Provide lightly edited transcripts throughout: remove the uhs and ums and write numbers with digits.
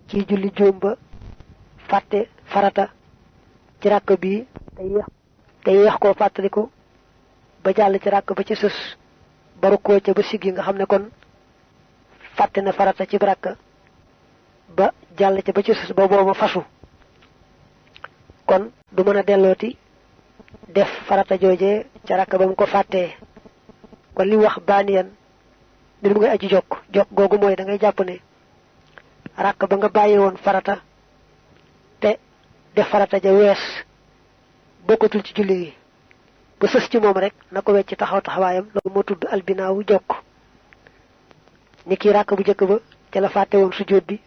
ci julli juum ba fàtte farata ci ràkk bi te yeex koo fàttaliku ba jàll ci ràkk ba ci sës baru koo ca ba siggi nga xam ne kon fàtte na farata ci ràkk ba jàll ca ba ci sës ba booba fasu kon du mën a dellooti def farata jooje ca ràkk ba mu ko fàttee kon li wax baaniyan mbir mu ngay aji jokk googu mooy da ngay jàpp ne ràkk ba nga bàyyi woon farata te def farata ja wees bokkatul ci julli gi ba sës ci moom rek na ko wecc taxaw taxawaayam loolu moo tudd albinaawu jokk ni ki ràkk bu njëkk ba ca la fàtte woon sujjóot bi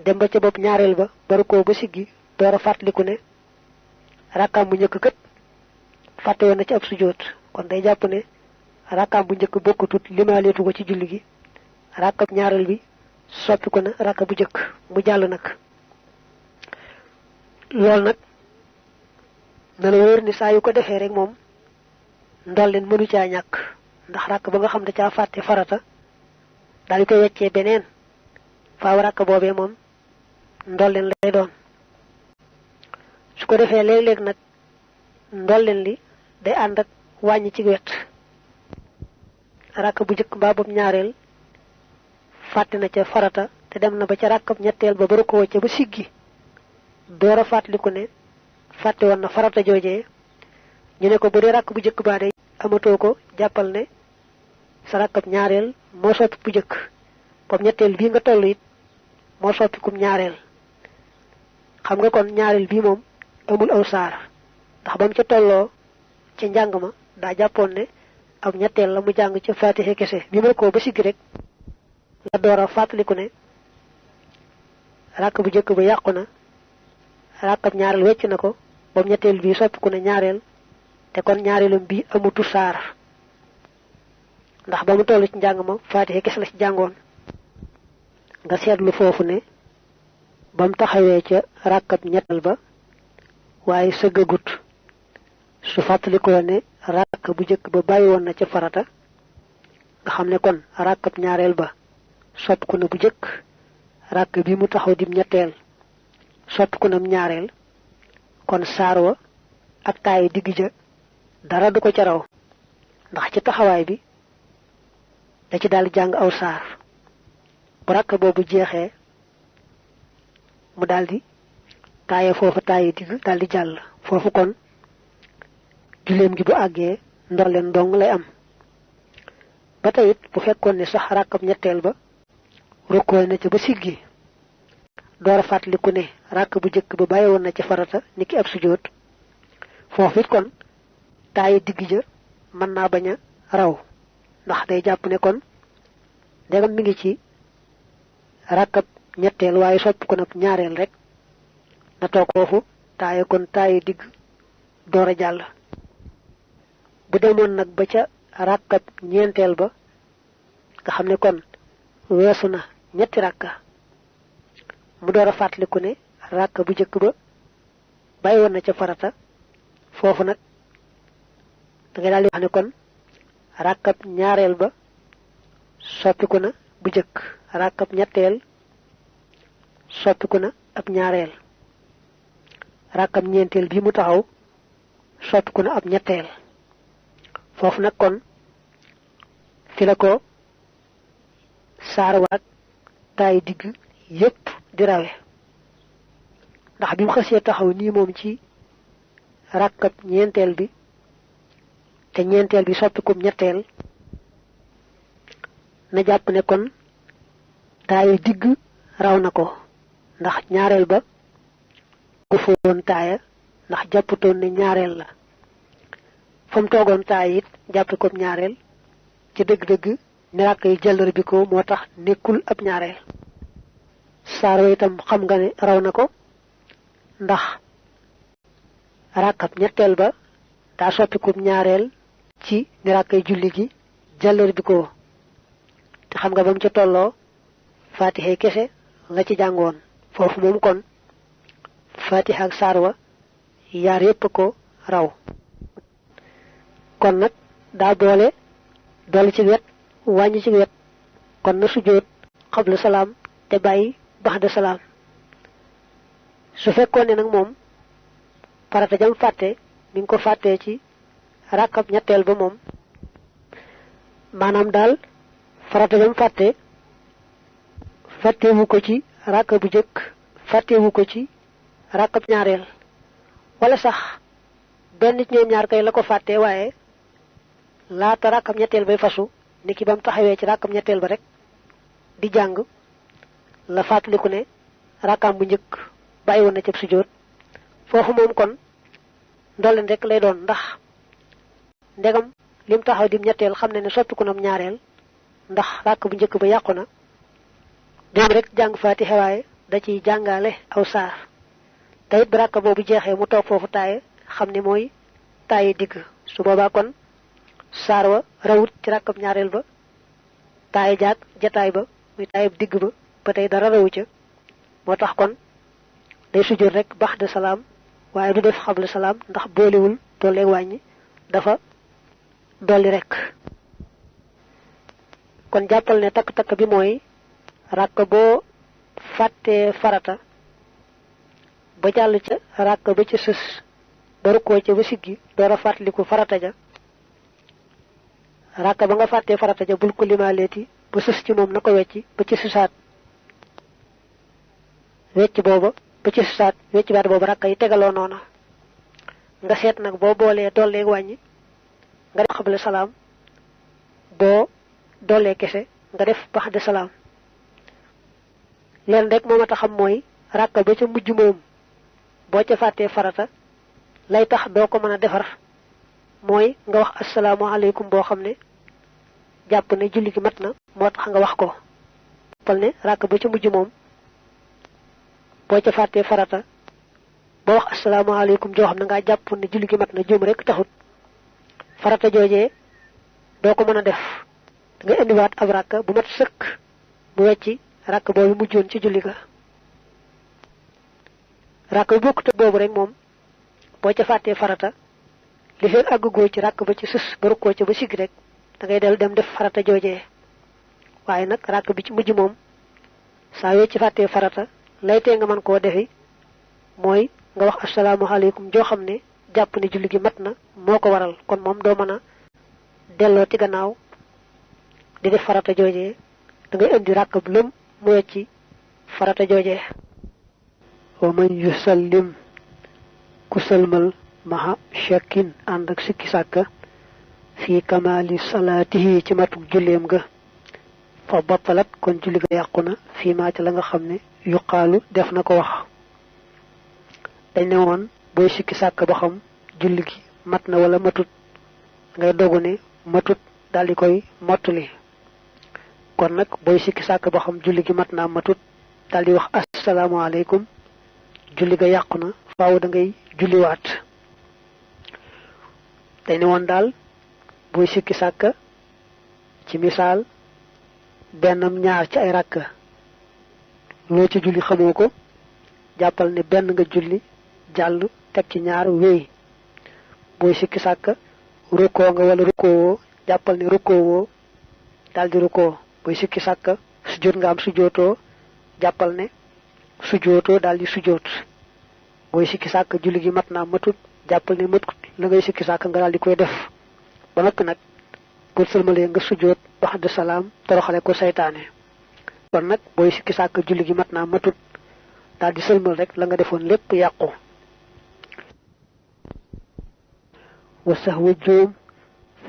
dem ba ca bopp ñaareel ba baru koo ba siggi door a fàttaliku ne ràkkaam bu njëkk kët fàtte woon na ci ab sujjóot kon day jàpp ne ràkkaam bu njëkk bokkatut limaaleetu ko ci julli gi ràkkab ñaareel bi soppi ko na ràkka bu njëkk mu jàll nag loolu nag na la wóor ni saa yu ko defee rek moom ndolleen mënu caa ñàkk ndax ràkk ba nga xam ne caa fàtte farata daal di koy weccee beneen faaw ràkk boobee moom ndolleen lay doon su ko defee léeg-léeg nag ndolleen li day ànd ak wàññi ci wet ràkk bu njëkk mbaa boobu ñaareel fàtte na ca farata te dem na ba ca ràkkab ñetteel ba baru ko wacce ba siggi door a fàttaliku ne fàtte woon na farata joojee ñu ne ko bu dee ràkk bu njëkk baa day amatoo ko jàppal ne sa ràkkab ñaareel moo soppi bu njëkk comme ñetteel bii nga toll it moo soppi kum ñaareel xam nga kon ñaareel bii moom amul aw saar ndax ba mu ca tolloo ca njàng ma daa jàppoon ne am ñetteel la mu jàng ca faatixe kese bi ma ko ba siggi rek la door a fàttaliku ne ràkk bu njëkk ba yàqu na ràkkab ñaareel wecc na ko ba mu ñetteel bii soppiku ne ñaareel te kon ñaareelam bii amutu saar ndax ba mu toll ci njàng ma faatixe kese la ci jàngoon nga seetlu foofu ne ba mu taxawee ca ràkkab ñetteel ba waaye sëggagut su fàttalikoo ne ràkk bu njëkk ba bàyyi woon na ca farata nga xam ne kon ràkkab ñaareel ba soppiku na bu njëkk ràkk bi mu taxaw dim ñetteel soppiku nam ñaareel kon saar wa ak taayi digg ja dara du ko ca raw ndax ci taxawaay bi da ci daldi jàng aw saar bu ràkk boobu jeexee mu daldi taaye foofu taayi digg daldi jàll foofu kon julleem gi bu àggee ndolleen dong lay am ba tey it bu fekkoon ne sax ràkkab ñetteel ba rukkoo na ca ba siggi door a fàttaliku ne ràkk bu njëkk ba bàyyi woon na ca farata niki ab sujjóot foofu it kon taayi digg ja mën naa bañ a raw ndax day jàpp ne kon ndegam mi ngi ci ràkkab ñetteel waaye soppi ko nag ñaareel rek na toog foofu taaye kon taayi digg door a jàll bu demoon nag ba ca ràkkab ñeenteel ba nga xam ne kon weesu na ñetti ràkka mu door a fàttaliku ne ràkk bu njëkk ba bàyyi woon na ca farata foofu nag da ngay daal di wax ne kon ràkkab ñaareel ba soppiku na bu njëkk ràkkab ñetteel soppiku na ab ñaareel ràkkab ñeenteel bi mu taxaw soppiku na ab ñetteel foofu nag kon fi la ko saar waag taay digg yépp di rawe ndax bi mu xasee taxaw nii moom ci ràkkab ñeenteel bi te ñeenteel bi soppikum ñetteel na jàpp ne kon taaya digg raw na ko ndax ñaareel ba gu fa woon taaya ndax jàpputoon ne ñaareel la fa mu toogoon taaya it jàppe ko ñaareel ci dëgg-dëgg ne ràkk yi jëllër bi ko moo tax nekkul ab ñaareel saar wa itam xam nga ne raw na ko ndax ràkkab ñetteel ba daa soppiku ñaareel ci ni ràkkay julli gi jëllër bi ko te xam nga ba mu ca tolloo faatiha kese la ci jàngoon foofu moom kon faatiha ak saar wa yaar yépp ko raw kon nag daa dolli ci wet wàññi ci wet kon na sujjóot xabla salaam te bàyyi baxda salaam. su fekkoon ne nag moom farata jam fàtte mi ngi ko fàttee ci rakkab ñetteel ba moom maanaam daal farata jam fàttewu ko ci rakka bu jëkk fàttewu ko ci rakkab ñaareel wala sax benn nit ñoom ñaar kay la ko fàtte waaye laata rakkab ñetteel bay fasu niki bam taxawee ci rakkab ñetteel ba rek di jàng la fàttaliku ne rakkam bu njëkk bàyyi woon na ci sujjóot foofu moom kon ndolleen rek lay doon ndax ndegam lim taxaw dim ñetteel xam ne soppiku nam ñaareel ndax rakk bu njëkk ba yàqu na dem rek jàng Faatiha waaye da ciy jàngale aw saar te it ba rakk boobu jeexee mu toog foofu taaye xam ne mooy taaye digg su boobaa kon saar wa rawut ci rakkab ñaareel ba taaye jaag jataay ba muy taaye digg ba ba tey dara rawu ca moo tax kon day sujjóot rek baxda salaam waaye du def xabla salaam ndax boolewul dolleeg wàññi dafa dolli rek. kon jàppal ne takk-takk bi mooy rakk boo fàttee farata ba jàll ca rakk ba ca sës ba rukkoo ca ba siggi door a fàttaliku farata ja rakk ba nga fàttee farata ja bul ko limaaleeti ba sës ci moom na ko wecci ba ci sësaat wecc booba ba ci sësaat wecc baat booba rakk yi tegaloo noona nga seet nag boo boolee dolleeg wàññi nga def xabla salaam boo dollee kese nga def baxda salaam leen rek moo ma tax xam mooy rakk ba ca mujj moom boo ca fàttee farata lay tax doo ko mën a defar mooy nga wax asalaamaaleykum boo xam ne jàpp ne julli gi mat na moo tax nga wax ko jàppal ne rakk ba ca mujj moom boo ca fàttee farata boo wax asalaamaaleykum joo xam ne ngaa jàpp ne julli gi mat na juum rek taxut farata joojee doo ko mën a def da nga indiwaat ab rakk bu mat sëkk mu wecci rakk boobu mujjoon ci julli ga rakk bu bokkut boobu rek moom boo ca fàttee farata li fekk àggugoo ci rakk ba ci sës ba rukkoo ca ba sigg rek da ngay del dem def farata joojee waaye nag rakk bi ci mujj moom saa yoo ci fàttee farata lay tee nga mën koo defi mooy nga wax asalaamaaleykum joo xam ne jàpp ne julli gi mat na moo ko waral kon moom doo mën a delloo ci gannaaw di def farata joojee da ngay indi rakk bu lëm mu wecci farata joojee wa man yusallim ku sëlmal maha shakkin ànd ak sikki sàkka fii kamaali salaatihi ci matuk julleem ga fa battalat kon julli ga yàqu na fii maa ci la nga xam ne yuqaalu def na ko wax dañ ne woon booy sikki sàkk ba xam julli gi mat na wala matut ngay dogu ne matut daldi koy mottali kon nag booy sikki sàkk ba xam julli gi mat naa matut daldi wax asalaamaaleykum julli ga yàqu na faaw da ngay julliwaat dañ ne woon daal booy sikki sàkk ci misaal bennam ñaar ci ay rakka loo ci julli xamoo ko jàppal ne benn nga julli jàll teg ci ñaar wéy booy sikki sàkk rukkoo nga wala rukkoowoo jàppal ne rukkoowoo daldi rukkoo booy sikki sàkk sujjóot nga am sujjóotoo jàppal ne sujjóotoo daldi sujjóot booy sikki sàkk julli gi mat naa matut jàppal ne matut la ngay sikki sàkk nga daldi koy def ba noppi nag boo sëlmalee nga sujjóot baxda salaam toroxale ko saytaane kon nag booy sikki sàkk julli gi mat naa matut daldi sëlmal rek la nga defoon lépp yàqu wa sahwa juum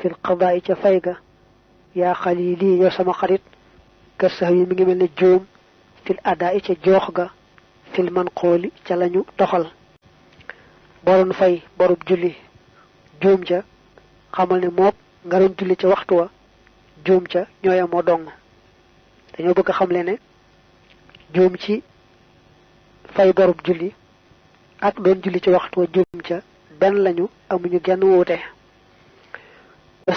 fil qadaa'i ca fay ga yaa xalili yow sama xarit ka sax yi mi ngi mel ne juum fil adaa'i ca joox ga fil manqooli ca lañu doxal boroon fay borub julli juum ca xamal ne mook nga doon julli ca waxtu wa juum ca ñooya moo dong dañoo bëgg a xamle ne juum ci fay borub julli ak doon julli ci waxtu wa juum ca benn lañu amuñu genn wuute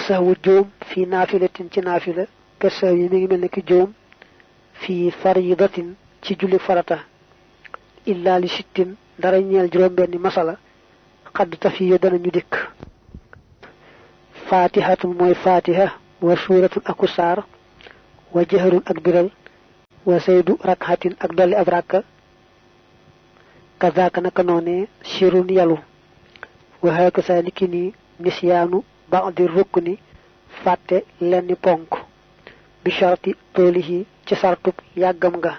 saxwu juum fii naafilatin ci naafila ka sax yi mi ngi mel ne ki juum fii faridatin ci julli farata illa li sittin dara ñeel juróom-benni masala xadd tafiyo danañu dikk faatihatun mooy faatiha wa suuratun aku saar wa jaharun ak biral wa saydu rakhatin ak dolli ab rakka kazaka naka noone shirun yalu wa hakasa niki ni nisyaanu ba'di rukni fàtte lenni ponk bi sharti toolihi ci sartub yàggam nga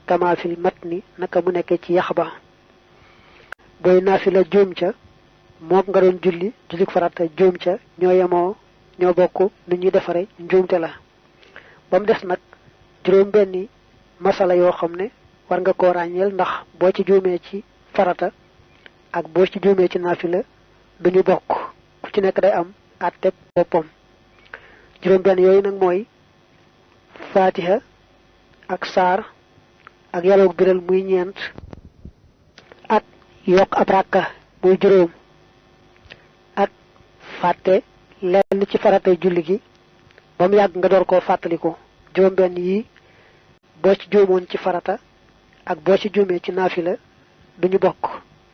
kama fil matni naka mu nekk ci yax ba booy naafila juum ca mook nga doon jullik farata juum ca ñoo yemoo ñoo bokk nu ñuy defare njuumte la ba mu des nag juróom benni masala yoo xam ne war nga koo ràññeel ndax boo ci juumee ci farata ak boo ci juumee ci naafila duñu bokk ku ci nekk day am àtteb boppam juróom benn yooyu nag mooy fatiha ak saar ak yaloog biral muy ñeent ak yokk ab ràkka muy juróom ak fàtte lenn ci faratay julli gi ba mu yàgg nga door koo fàttaliku juróom benn yi boo ci juumoon ci farata ak boo ci juumee ci naafila duñu bokk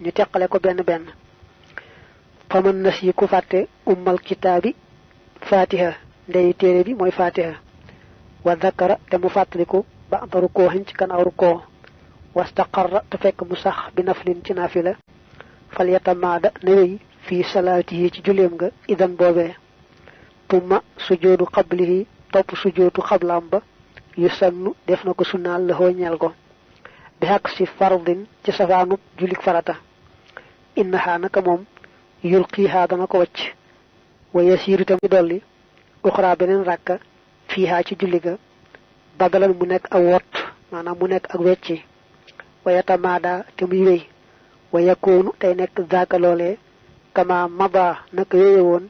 ñu teqale ko benn benn faman nas yi ku fàtte ummal kitaabi fatiha ndey téere bi mooy fatiha wa zakara te mu fàttaliku ba anta rukoo ci kanaaw rukoo wastaqarra te fekk mu sax bi naflin ci naafila fal yatamaada na wéy fii salaatihi ci julleem nga idan boobee tumma sujoodu qablihi topp sujoodu xablaam ba yu sannu def na ko sunnaal la ñeel ko bi xaq si fardin ci safaanub jullik farata innaha naka moom yulqiiha dana ko wacc wa yasiiru tam dolli uxra beneen ràkka fiiha ci julli ga badalan mu nekk ak wott maanaam mu nekk ak wecci wa yatamaada te muy wéy wa yakoonu tey nekk zaaka loolee kama maba naka wéye woon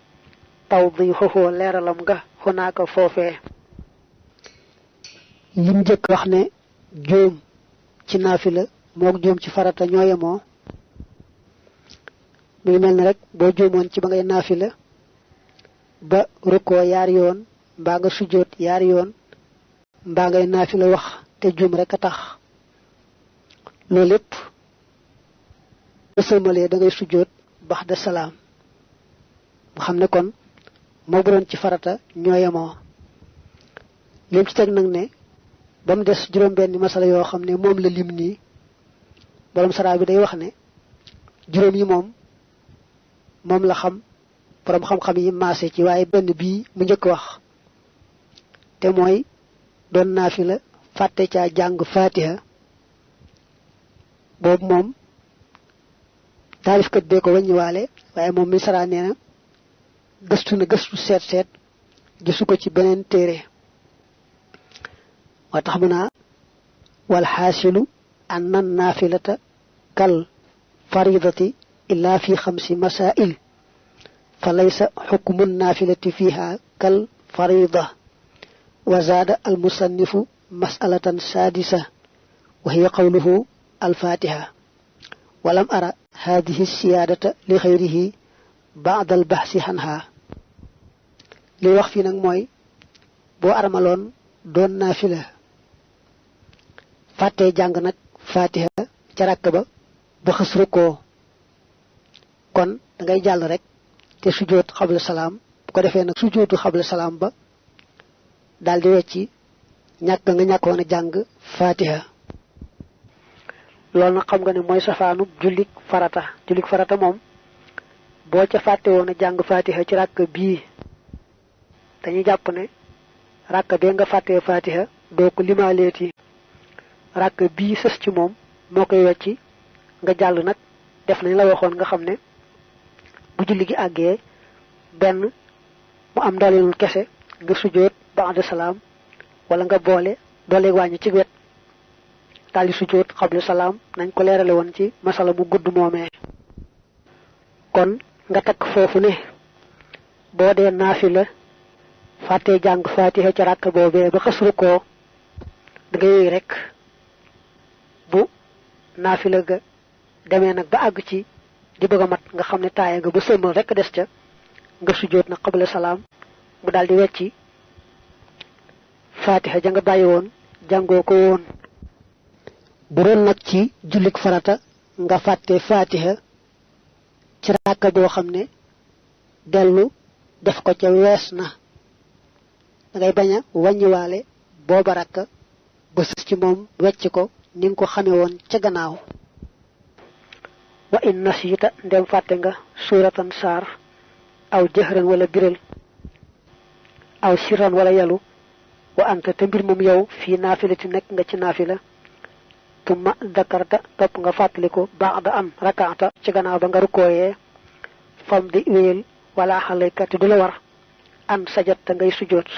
taw di xofoo leeralam nga xonaaka foofee lim njëkk wax ne juum ci naafila mook juum ci farata ñoo yemoo muy mel ne rek boo juumoon ci ba ngay naafila ba rukkoo yaari yoon mbaa nga sujjóot yaari yoon mbaa ngay naafila wax te juum rek a tax loolu lépp ba sëlmalee da ngay sujjóot baxda salaam mu xam ne kon moo bu doon ci farata ñoo yemoo lim ci teg nag ne ba mu des juróom-benni masala yoo xam ne moom la lim nii borom saraa bi day wax ne juróom yi moom la xam borom xam-xam yi maase ci waaye benn bii mu njëkk wax te mooy doon naafila fàtte caa jàng fatiha boobu moom taalifkat bee ko wàññiwaale waaye moom mi saraa nee na gëstu na gëstu seet gisu ko ci beneen téere moo tax mu naa wal xaasilu anna naafilata kal faridati illa fi xamsi masail fa laysa xukmu naafilati fiha kal farida wa zaada al musannifu masalatan saadisa wa hiya qawluhu al fatiha walam ara hadihi siyaadata li xayrihi baada al baxsi xanha li wax fii nag mooy boo armaloon doon naafila fàttee jàng nag fatiha ca ràkk ba xës rukkoo kon da ngay jàll rek te sujjóot xabla salaam bu ko defee nag sujjóotu xabla salaam ba daal di wecci ñàkk nga ñàkkoon a jàng fatiha loolu nag xam nga ne mooy safaanu jullik farata moom boo ca fàtte woon a jàng fatiha ci ràkk bii dañuy jàpp ne ràkk bee nga fàttee fatiha doo ko limaaleeti ràkk bii sës ci moom moo koy wecci nga jàll nag def nañ la waxoon nga xam ne bu julli gi àggee benn mu am dooleelul kese nga sujjóot ba'da salaam wala nga boole dooleeg wàññi ci wet daldi sujjóot xabla salaam nañ ko leerale woon ci masala mu gudd moomee kon nga takk foofu ne boo dee naafila fàttee jàng fatiha ca ràkk boobee ba xas rukkoo da nga yooyu rek bu naafila ga demee nag ba àgg ci di bëgg a mat nga xam ne taaya nga ba sëlmal rek des ca nga sujjóot na xabla salaam mu daldi wecci fatiha ja nga bàyyi woon jàngoo ko woon bu doon nag ci jullik farata nga fàtte fatiha ci ràkk boo xam ne dellu def ko ca wees na da ngay bañ a wàññiwaale booba ràkk ba sës ci moom wecc ko ni nga ko xame woon ca gannaaw. wa in nasita ndem fàtte nga suuratan saar aw jëhran wala biral aw sirran wala yalu wa anta te mbir moom yow fii naafilati nekk nga ci naafila tumma dakarta topp nga fàttaliku ba'da an rakaata ci gannaaw ba nga rukkooyee fam di wéyal wala xalayka te du la war an sajata ngay sujjoot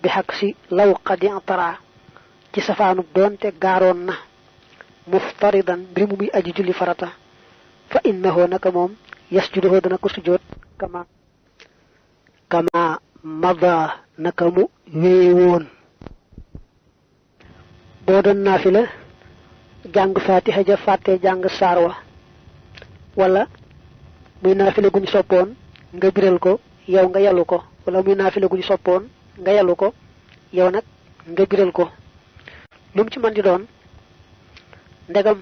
bi xaq si law qadi tara ci safaanu doonte gaaroon na muftaridan mbir mu muy aji julli farata fa innahu naka moom yasjuduhu dana ko sujjoot kama mada naka mu wéye woon. boo doon naafila jàng fatiha ja fàtte jàng saar wa wala muy naafila guñ soppoon nga biral ko yow nga yalu ko wala muy naafila guñ soppoon nga yalu ko yow nag nga biral ko lu mu ci mën di doon ndegam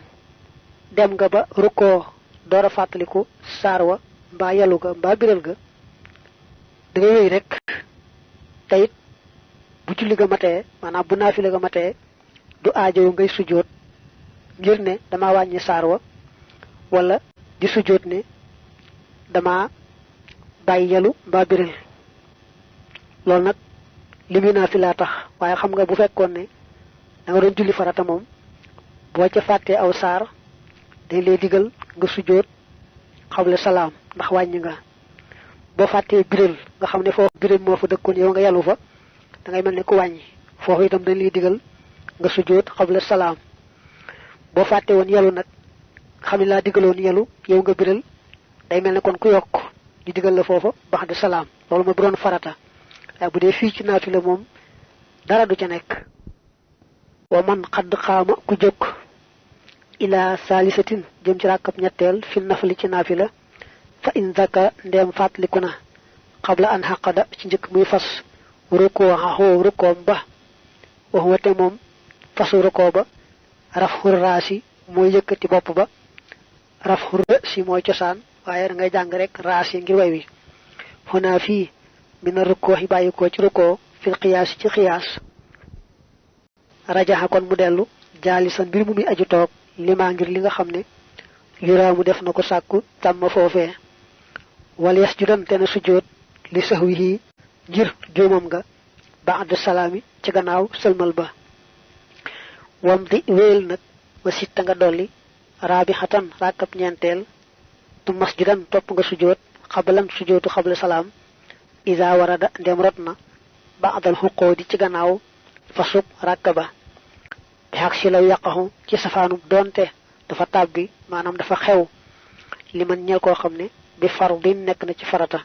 dem nga ba rukkoo door a fàttaliku saar wa mbaa yalu ga mbaa biral ga da ngay wéy rek tayit bu julli ga matee maanaam bu naafila ga matee du aajow ngay sujjóot ngir ne dama wàññi saar wa wala di sujjóot ne dama bàyyi yalu mbaa biral loolu nag li muy naafila tax waaye xam nga bu fekkoon ne da nga doon julli farata moom boo ca fàttee aw saar dañ lay digal nga sujjóot xawle salaam ndax wàññi nga boo fàttee biral nga xam ne foofu biral moo fa dëkkoon yow nga yalu fa da ngay mel ne ku wàññi foofu itam dañ lay digal nga sujjóot xawle salaam boo fàtte woon yalu nag xam ne laa digaloon yalu yow nga biral day mel ne kon ku yokk di digal la foofa bax de salaam loolu mooy bu doon farata waaye bu dee fii ci naafila moom dara du ca nekk. wa man xadd xaama ku jóg ila saalisatin jëm ci ràkkab ñetteel fi nafali ci naafila fa in zaka ndeem fàttaliku na xabla an xaqada ci njëkk muy fas rukkoo xaxoo rukkoom ba waxuwa te moom fasu rukkoo ba raf xur raasi mooy yëkkati bopp ba raf xur si mooy cosaan waaye da ngay jàng rek raasi ngir way wi xonaa fii mina rukkoo yi bàyyi ko ci rukkoo fil xiyaas ci xiyaas rajaxa kon mu dellu jaalisan mbir mu muy aju toog limaa ngir li nga xam ne yuraamu def na ko sàkku tàmm foofee wala yes judan te na sujjóot li sahwihi ngir juumam nga ba'da salaami ci gannaaw sëlmal ba wam di wéyal nag wa sitta nga dolli raabixatan ràkkab ñeenteel tu masjudan topp nga sujjóot xabalan sujjóotu xabla salaam isa warada ndem rot na ba'dal xuqoodi ci gannaaw fasub ràkka ba bi xaq si law yàqaxu ci safaanub doonte dafa tàbbi maanaam dafa xew li man ñel koo xam ne bi fardin nekk na ci farata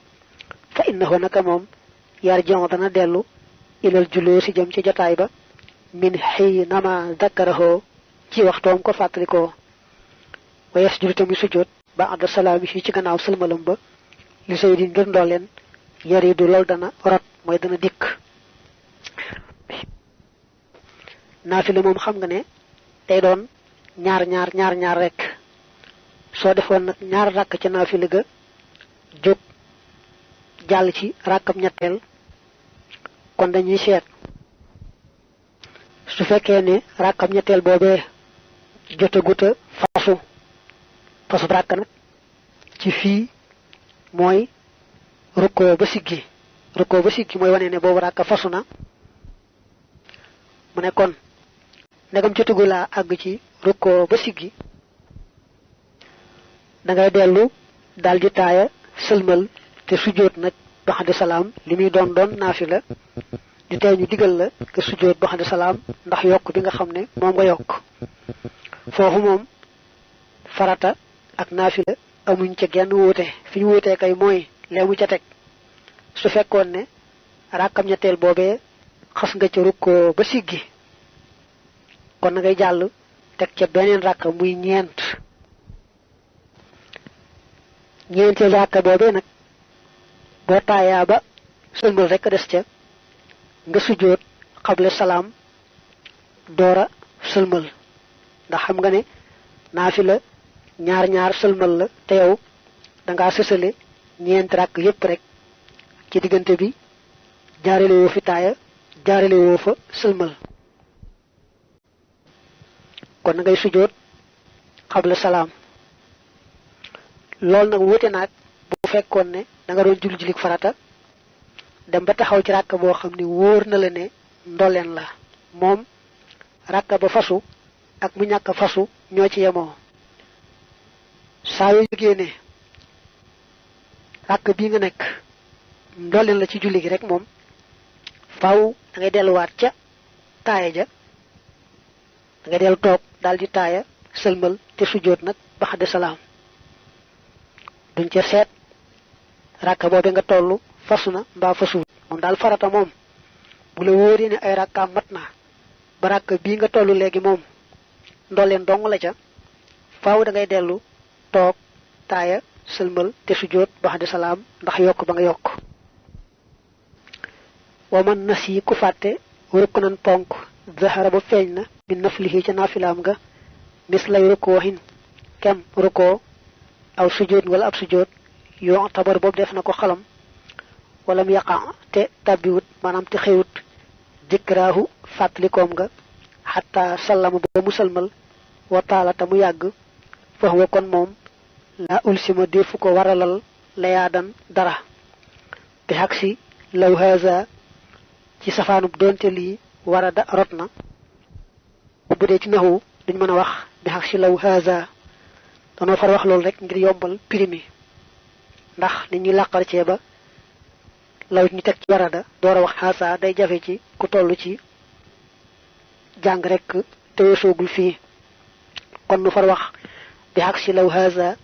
fa innahu naka moom yarji'u dana dellu ilal juloosi jëm ci jotaay ba min xiinama dakkarahu ci waxtoom ko fàttalikoo wa yasjudu tamit sujjóot ba'da salaami yi ci gannaaw sëlmalam ba li say di ngir ndooleen yaridu lool dana rot mooy dana dikk. naafila moom xam nga ne day doon ñaar rek soo defoon nag ñaar ràkk ca naafila ga jóg jàll ci ràkkam ñetteel kon dañuy seet su fekkee ne ràkkam ñetteel boobee jotaguta fasu ràkk nag ci fii mooy rukkoo ba siggi mooy wane ne boobu ràkk fasu na mu ne kon ndegam jotagu laa àgg ci rukkoo ba siggi dangay dellu daldi taaya sëlmal te sujjóot nag baxandi salaam li muy doon naafila di tey ñu digal la nga sujjóot baxandi salaam ndax yokk bi nga xam ne moom nga yokk foofu moom farata ak naafila amuñ ca genn wuute fi ñu wuutee kay mooy leemu ca teg su fekkoon ne ràkkam ñetteel boobee xas nga ca rukkoo ba siggi kon na ngay jàll teg ca beneen ràkka muy ñeenteel ràkka boobee nag boo taayaa ba sëlmal rekk des ca nga sujjóot xable salaam doora sëlmal ndax xam nga ne naafila ñaar sëlmal la te yow dangaa sësale ñeenti ràkk yépp rek ci diggante bi jaarale woo fi taaya jaarale woo fa sëlmal kon ngay sujjóot qabla salaam. loolu nag wuute naag bu fekkoon ne da nga doon julli farata dem ba taxaw ci ràkk boo xam ne wóor na la ne ndolleen la moom ràkk ba fasu ak mu ñàkk fasu ñoo ci yemoo. saa yoo yëgee ne ràkk bii nga nekk ndolleen la ci julli gi rek moom faaw da ngay delluwaat ca taaya ja da ngay dellu toog daal di taaya sëlmal te sujjóot nag baxde salaam. duñ ca seet ràkka boobe nga tollu fasu na mbaa fasuwut moom daal farata moom bu la wóoree ne ay ràkkaam mat na ba ràkka bii nga tollu léegi moom ndolleen dong la ca faaw da ngay dellu toog taaya sëlmal te sujjóot baxde salaam ndax yokk ba nga yokk. wa man nasi ku fàtte ruknan ponk zahara ba feeñ na min naflihi ca naafilaam nga mis lay rukkoo hin kem rukkoo aw sujjóot wala ab sujjóot yoo tabar boobu def na ko xalam wala mu yaqa te tabbiwut maanaam te xewut dikraahu fàttalikoom nga xataa sallama ba mu salmal wa taalata mu yàgg fa huwa kon moom laa ulsima defu ko waralal layaadan dara bi xag si law haza ci safaanub doonte lii warada rot na bu dee ci naxu duñ mën a wax bi xag si law haza danoo far wax loolu rek ngir yombal primi ndax nit ñuy làqar cee ba law ñu teg ci warada door a wax xaasa day jafe ci ku toll ci jàng rek te weesoogul fii kon nu far wax bi xaq si law haza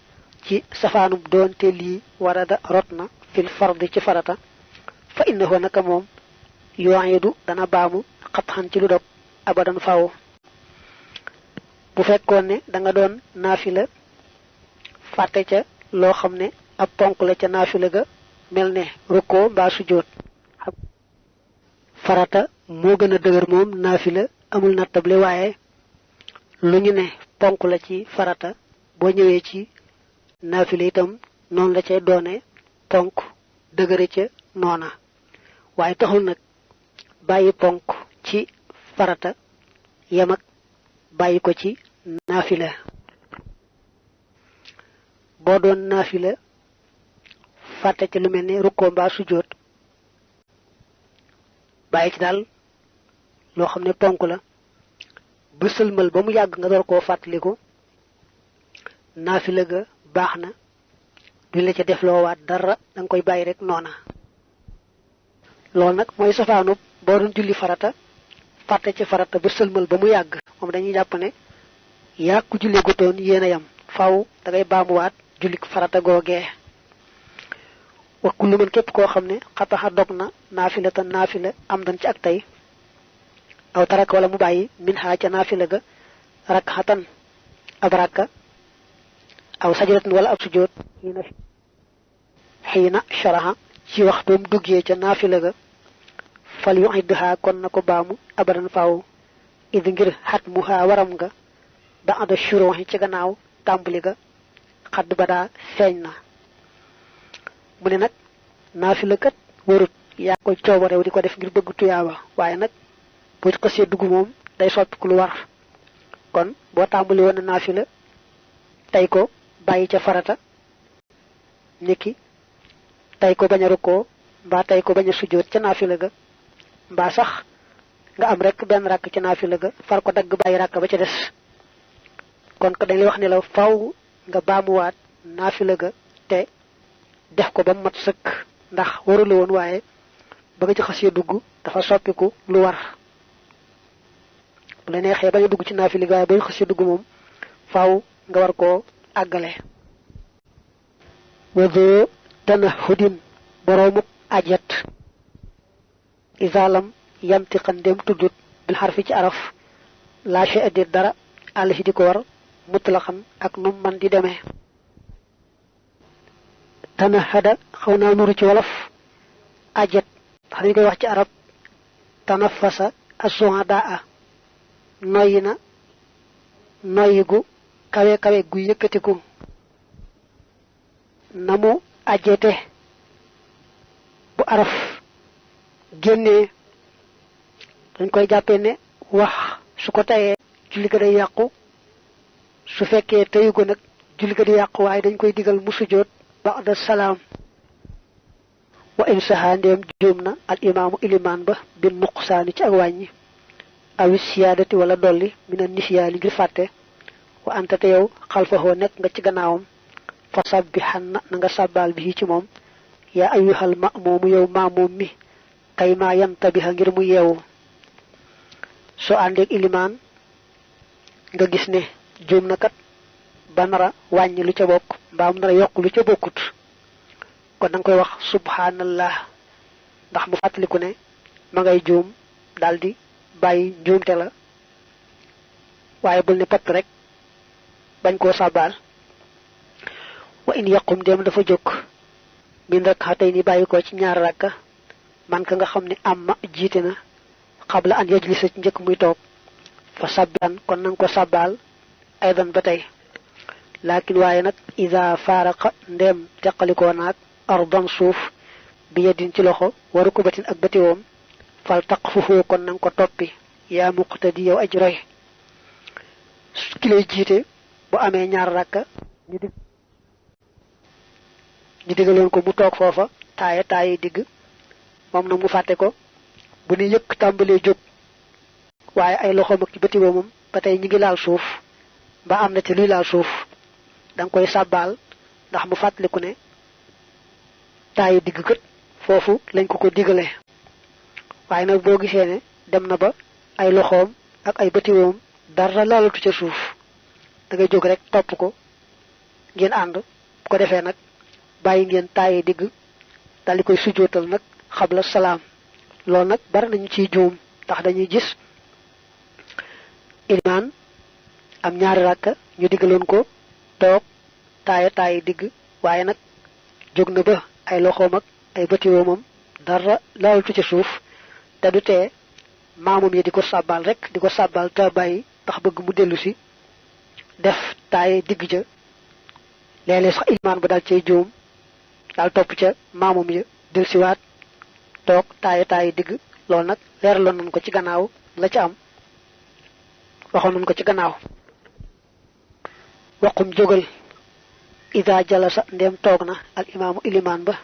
ci safaanub doonte lii warada rot na fil fardi ci farata fa innahu naka moom yu'idu dana baamu xatxan ci lu dog abadan faaw. bu fekkoon ne da nga doon naafila fàtte ca loo xam ne ab ponk la ca naafila ga mel ne rukkoo mbaa sujjóot farata moo gën a dëgër moom naafila amul nattable waaye lu ñu ne ponk la ci farata boo ñëwee ci naafila itam noonu la cay doone ponk dëgëre ca noona waaye taxul nag bàyyi ponk ci farata yem ak bàyyi ko ci naafila. boo doon naafila fàtte ci lu mel ne rukkoo mbaa sujjóot bàyyi ci daal loo xam ne ponk la ba sëlmal ba mu yàgg nga door koo fàttaliku naafila ga baax na duñ la ca def loo waat dara da nga koy bàyyi rek noona. loolu nag mooy safaanu boo doon julli farata fàtte ci farata ba sëlmal ba mu yàgg moom dañuy jàpp ne yaa ku jullee gutoon yéen a yam faaw da ngay baamuwaat jullik farata googee. wa kullu man képp koo xam ne xataxa dog na naafila tan naafila am dan ci ak tey aw taraka wala mu bàyyi min xaa ca naafila ga rakxatan ab rakka aw sajadatan wala ab sujjóot xiina sharaha ci waxtoom duggee ca naafila ga fal yu'idha kon na ko baamu abadan faaw id ngir xat mu xaa waram nga ba ada shuruhi ci gannaaw tàmbali ga xadd ba daa feeñ na. mu ne nag naafila kat warut yaa koy coobarew di ko def ngir bëgg tuyaaba waaye nag boo ci xasee dugg moom day soppiku lu war kon boo tàmbali woon na naafila tey ko bàyyi ca farata niki tey ko bañ a rukkoo mbaa tey ko bañ a sujjóot ca naafila ga mbaa sax nga am rek benn rakk ca naafila ga far ko dagg bàyyi rakk ba ca des kon ko dañ lay wax ne la faaw nga baamuwaat naafila ga te def ko ba mat sëkk ndax warula woon waaye ba nga ci xasee dugg dafa soppiku lu war bu la neexee bañ a dugg ci naafila ga waaye ba nga xasee dugg moom faaw nga war koo àggale. wado dana xudin boroomu ajat isalam yamtiqan dem tuddut bil xarfi ci araf lâché addir dara àll si di ko war mutlaxan ak num man di demee. tana hada xaw naa nuru ci wolof ajat ndax dañu koy wax ci arab tanafasa as-suhadaa noyyi na noyyi gu kawe kawe gu yëkkatiku na mu ajete bu araf génnee dañ koy jàppee ne wax su ko tayee julli ga day yàqu su fekkee teyu ko nag julli ga di yàqu waaye dañ koy digal mu sujjóot ba'da salaam. wa in saha ndeem juum na al imaamu ilimaan ba bin nuqsaani ci ak wàññi awi siyaadati wala dolli mina nisyaani ngir fàtte wa anta te yow xalfahoo nekk nga ci gannaawam fa sabbihan na nga sàbbaal bi ci moom yaa ayyuhal ma'muumu yow maamuum mi kay maa yantabiha ngir mu yeewu. soo àndeek ilimaan nga gis ne juum na kat ba nara wàññi lu ca bokk mbaa mu nara yokk lu ca bokkut kon danga koy wax subhanallah ndax mu fàttaliku ne ma ngay juum daldi bàyyi njuumte la waaye bul ne patt rek bañ koo sàbbaal. wa in yaqum dem dafa jóg min rak'atayn bàyyi ko ci ñaar rakka man ka nga xam ne amma jiite na xabla an yajlisa ci njëkk muy toog fa sabbihan kon nanga ko sàbbaal aydan ba tey. laakin waaye nag ida faaraqa ndem teqalikoo naag ardan suuf bi yadin ci loxo waru ko batin ak batiwoom fal taqfuhu kon nanga ko toppi yaa muqtadi yow aj roy. ki lay jiite bu amee ñaar rakka ñu digaloon ko mu toog foofa taaye digg moom nag mu fàtte ko bu ne yëkk tàmbalee jóg waaye ay loxoom ak ci batiwoomam ba tey ñi ngi laal suuf ba am na ci luy laal suuf danga koy sàbbaal ndax mu fàttaliku ne taaye digg kët foofu lañ ko digale. waaye nag boo gisee ne dem na ba ay loxoom ak ay batiwoom dara laalatu ca suuf da ngay jóg rek topp ko ngeen ànd bu ko defee nag bàyyi ngeen taaye digg daldi koy sujjóotal nag xabla salaam. loolu nag bari nañu ciy juum ndax dañuy gis ilimaan am ñaari rakka ñu digaloon ko toog taaye digg waaye nag jóg na ba ay loxoom ak ay batiwoomam dara laalatu ca suuf te du tee maamum yi di ko sàbbaal rek di ko sàbbaal te bàyyi ndax bëgg mu dellu si def taaye digg ja léeg-léeg sax ilimaan ba daal cay juum daal topp ca maamum ya dellusiwaat toog taaye digg. loolu nag leeraloon nañ ko ci gannaaw la ca am waxoon nañ ko ci gannaaw. waqum jógal ida jalasa ndem toog na al imaamu ilimaan ba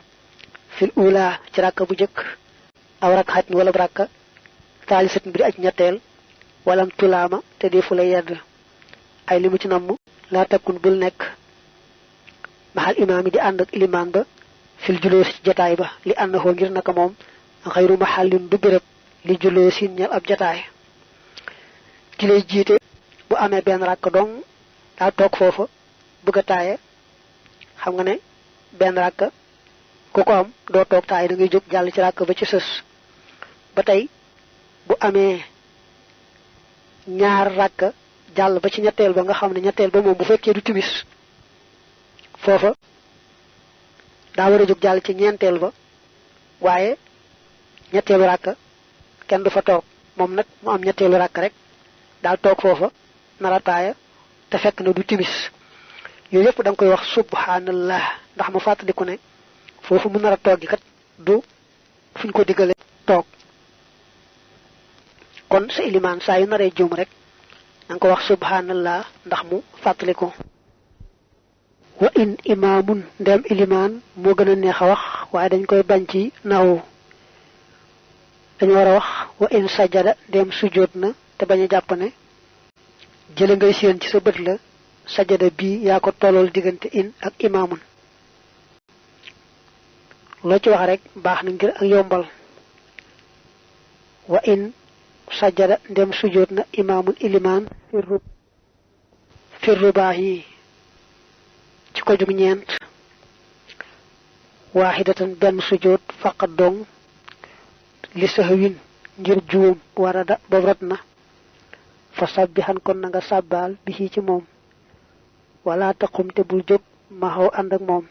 fil ula ci rakka bu jëkk aw rakkatin wala rakka taalisat mbiri aj ñetteel walam tulaama te di fu la yedd ay li mu ci namm laa takkun bul nekk maxal imaam yi di ànd ak ilimaan ba fil juloosi ci jataay ba li àndahoo ngir naka moom xayru maxallin du béréb li juloosin ñel ab jataay. ki lay jiite bu amee benn rakk dong daa toog foofa bëgg a taaye xam nga ne benn rakk ku ko am doo toog taaye da ngay jóg jàll ci rakk ba ci sës. ba tey bu amee ñaar rakk jàll ba ci ñetteel ba nga xam ne ñetteel ba moom bu fekkee du timis foofa daa war a jóg jàll ci ñeenteel ba waaye ñetteelu rakk kenn du fa toog moom nag mu am ñetteelu rakk rek daal toog foofa nara taaya te fekk na du timis. yooyu yëpp da nga koy wax subhanallah ndax mu fàttaliku ne foofu mu nar a toog gi kat du fuñ ko digale toog. kon sa ilimaan saa yu naree juum rek da nga ko wax subhanallah ndax mu fàttaliku. wa in imaamun ndem ilimaan moo gën a neex a wax waaye dañ koy bañ ci nawu dañu war a wax wa in sajada ndem sujjóot na te bañ a jàpp ne jële ngay séen ci sa bët la sajada bii yaa ko tollool diggante in ak imaamun. loo ci wax rek baax na ngir ak yombal. wa in sajada ndem sujjóot na imaamun ilimaan fir rubaax yi ci ko jug ñeent waaxidatan benn sujjóot faqat dong li sahwin ngir juum warada boobu rat na fa sabbihan kon na nga sàbbaal bi ci moom wala taqum te bul jóg ma xaw ànd ak moom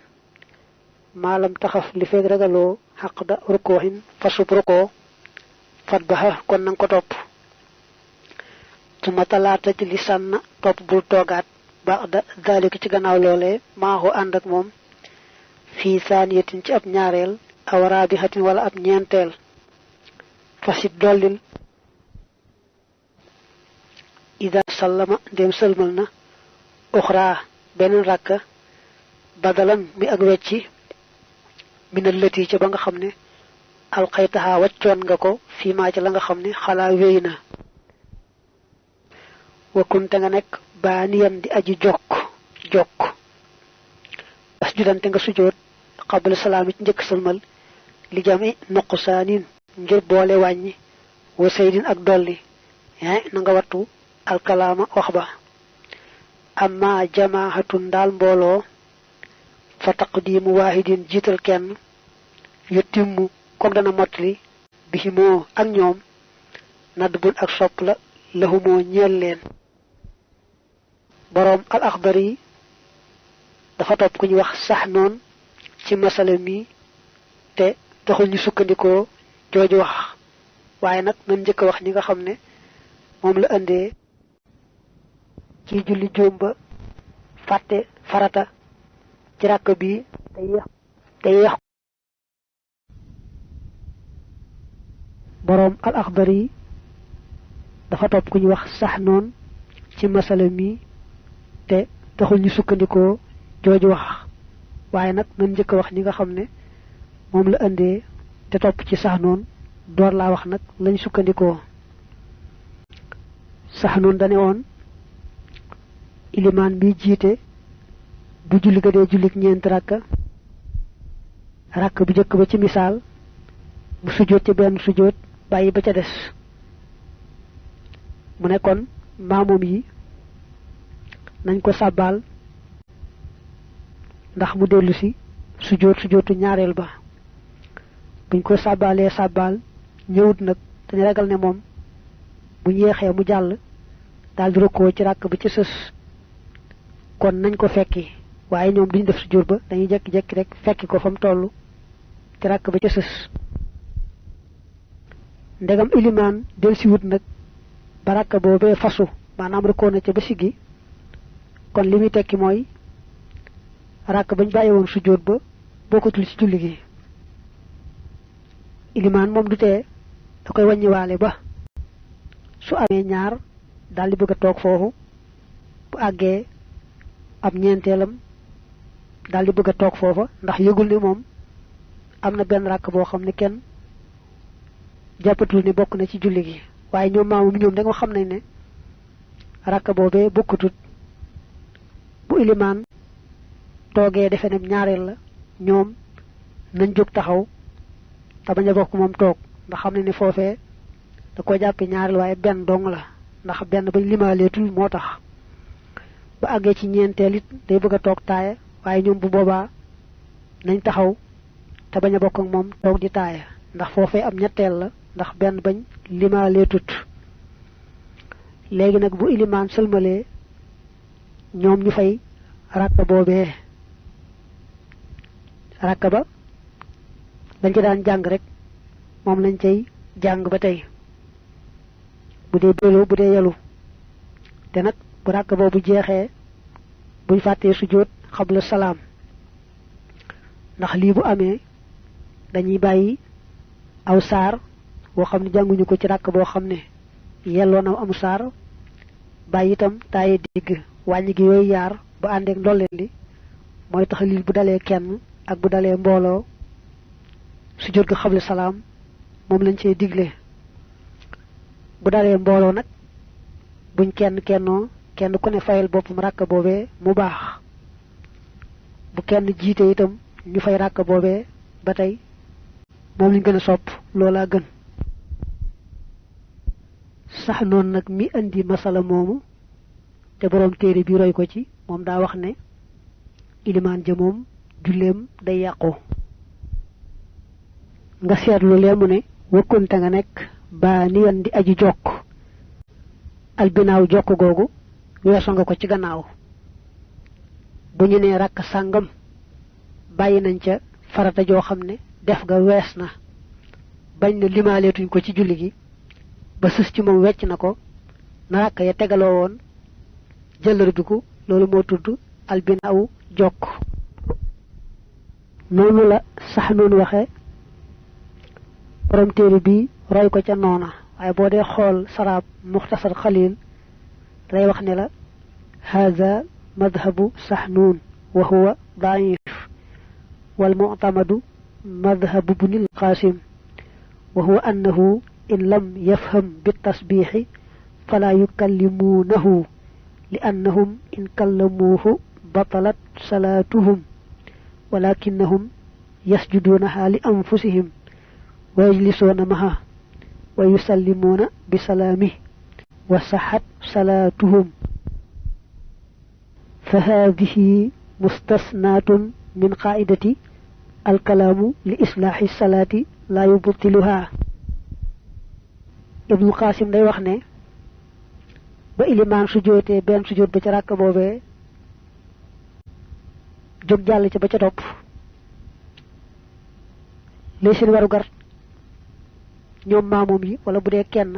maalam taxaf li feeg ragaloo xaq da rukkooxin fa sub rukkoo fat baxa kon nanga ko topp suma talaata ji li sànn topp bul toogaat baax da daalika ci gannaaw loolee maaxu ànd ak moom fii saaniyatin ci ab ñaareel aw raabixatin wala ab ñeenteel fasit dollil ida sallama ndéem sëlmal na ukhra benen rakka badalan mi ak wecci min allati ci ba nga xamne alqaytaha waccion nga ko fi ma ci la nga xamne xala weyna wa kunta nga nek baniyan di aji jokk asjudante nga sujud qabla salam ci ñeek salmal li jami nuqsanin ngir boole wañi wa saydin ak dolli na nga wattu al kalama wax ba amma jamaahatun dal mbolo fa taqdimu wahidin jital kenn yutimmu ko dana motli bihimo ak ñoom nadbul ak sopp la lahumo ñeel leen borom al akhbari dafa top ku ñu wax sax non ci masala mi te taxul ñu sukkandiko joju wax waye nak nañ jëk wax ñi nga xamne mom la andé ci julli jomba faté farata ci rak bi tay wax borom al akhbari dafa top ku ñu wax sax non ci masala mi te taxul ñu sukkandiko joju wax waye nak nañ jëk wax ñi nga xamne mom la andé te top ci sax non door la wax nak lañ sukkandiko sax non dané won iliman bi jité bu julli ga dé jullik ñent rakka bu jëk ba ci misal bu sujjoot ci ben sujjoot bayyi ba ca dess mu ne kon maamum yi nañ ko sabbal ndax mu delu ci sujjootu ñaarel ba buñ ko sabbalé sabbal ñewut nak dañu ragal ne mom bu ñexé mu jall dal di roko ci rak bi ci seuss kon nañ ko fekki waye ñom duñ def sujjoot ba dañuy jekki rek fekki ko fam tollu ci rak bi ci seuss ndegam iliman del ci wut nak baraka bobé fasu manam roko na ci ba sigi kon limi tekki moy rak bañ bayé won sujjoot ba bokatul ci julli gi iliman mom du té da koy wañi walé ba su amé ñaar dal di bëgg tok fofu bu aggé ab ñentelam dal di bëgg tok fofu ndax yegul ni mom amna ben rak bo xamni kenn jappatul ni bokku na ci julli gi waye ñom maamum ñom da nga xam nañ ne rak bobé bokkutut bu iliman toogee defe ne ñaareel la ñoom nañ jóg taxaw te bañ a bokk moom toog ndax xam ne ni foofee da ko jàppe ñaareel waaye benn dong la ndax benn bañ limaaleetul moo tax ba àggee ci ñeenteel it day bëgg a toog taaya waaye ñoom bu boobaa nañ taxaw te bañ a bokk ak moom toog di taaya ndax foofee am ñetteel la ndax benn bañ limaaleetut léegi nag bu ilimaan sëlmalee ñoom ñu fay rakka boobee rakka ba dañ ci daan jàng rek moom lañ cay jàng ba tey bu dee bélo bu dee yalu te nag bu rakka boobu jeexee buñ fàttee sujjóot xabla salaam ndax lii bu amee dañuy bàyyi aw saar boo xam ne jànguñu ko ci rakk boo xam ne yelloo na amu saar bàyyi itam taaye digg wàññi gi yooyu yaar bu àndeek ndolleen li mooy tax lii bu dalee kenn ak bu dalee mbooloo sujjóot ga xabla salaam moom lañ cey digle bu dalee mbooloo nag buñ kenn ku ne fayal boppam rakk boobee mu baax bu kenn jiite itam ñu fay rakk boobee ba tey moom lañ gën a sopp loolaa gën sax noonu nag mi andi masala moomu te boroom téere bi roy ko ci moom daa wax ne ilimaan ja moom julleem day yàqu nga seetlu lee mu ne wakkunte nga nekk baa niyan di aji jokk albinaaw jokk googu weeso nga ko ci gannaaw bu ñu nee rakk sàngam bàyyi nañ ca farata joo xam ne def ga wees na bañ na limaaleetuñ ko ci julli gi ba sës ci moom wecc na ko na rakk ya tegaloo woon jëllërbiku loolu moo tudd albinaaw jokk noonu la sax noonu waxe borom téere bi roy ko ca noona waaye boo dee xool saraab muxtasar xalil day wax ne la haza مذهب سحنون وهو ضعيف والمعتمد مذهب ابن القاسم وهو أنه إن لم يفهم بالتسبيح فلا يكلمونه لأنهم إن كلموه بطلت صلاتهم ولكنهم يسجدونها لأنفسهم ويجلسون معها ويسلمون بسلامه وصحت صلاتهم فهذه مستثنات من قاعدة الكلام لإصلاح الصلاة لا يبطلها. ابن القاسم day wax ne ba iliman sujoote ben sujoot ba ci rak bobé jog jall ci ba ca top lay seen waru gar ñoom maamum yi wala bu dee kenn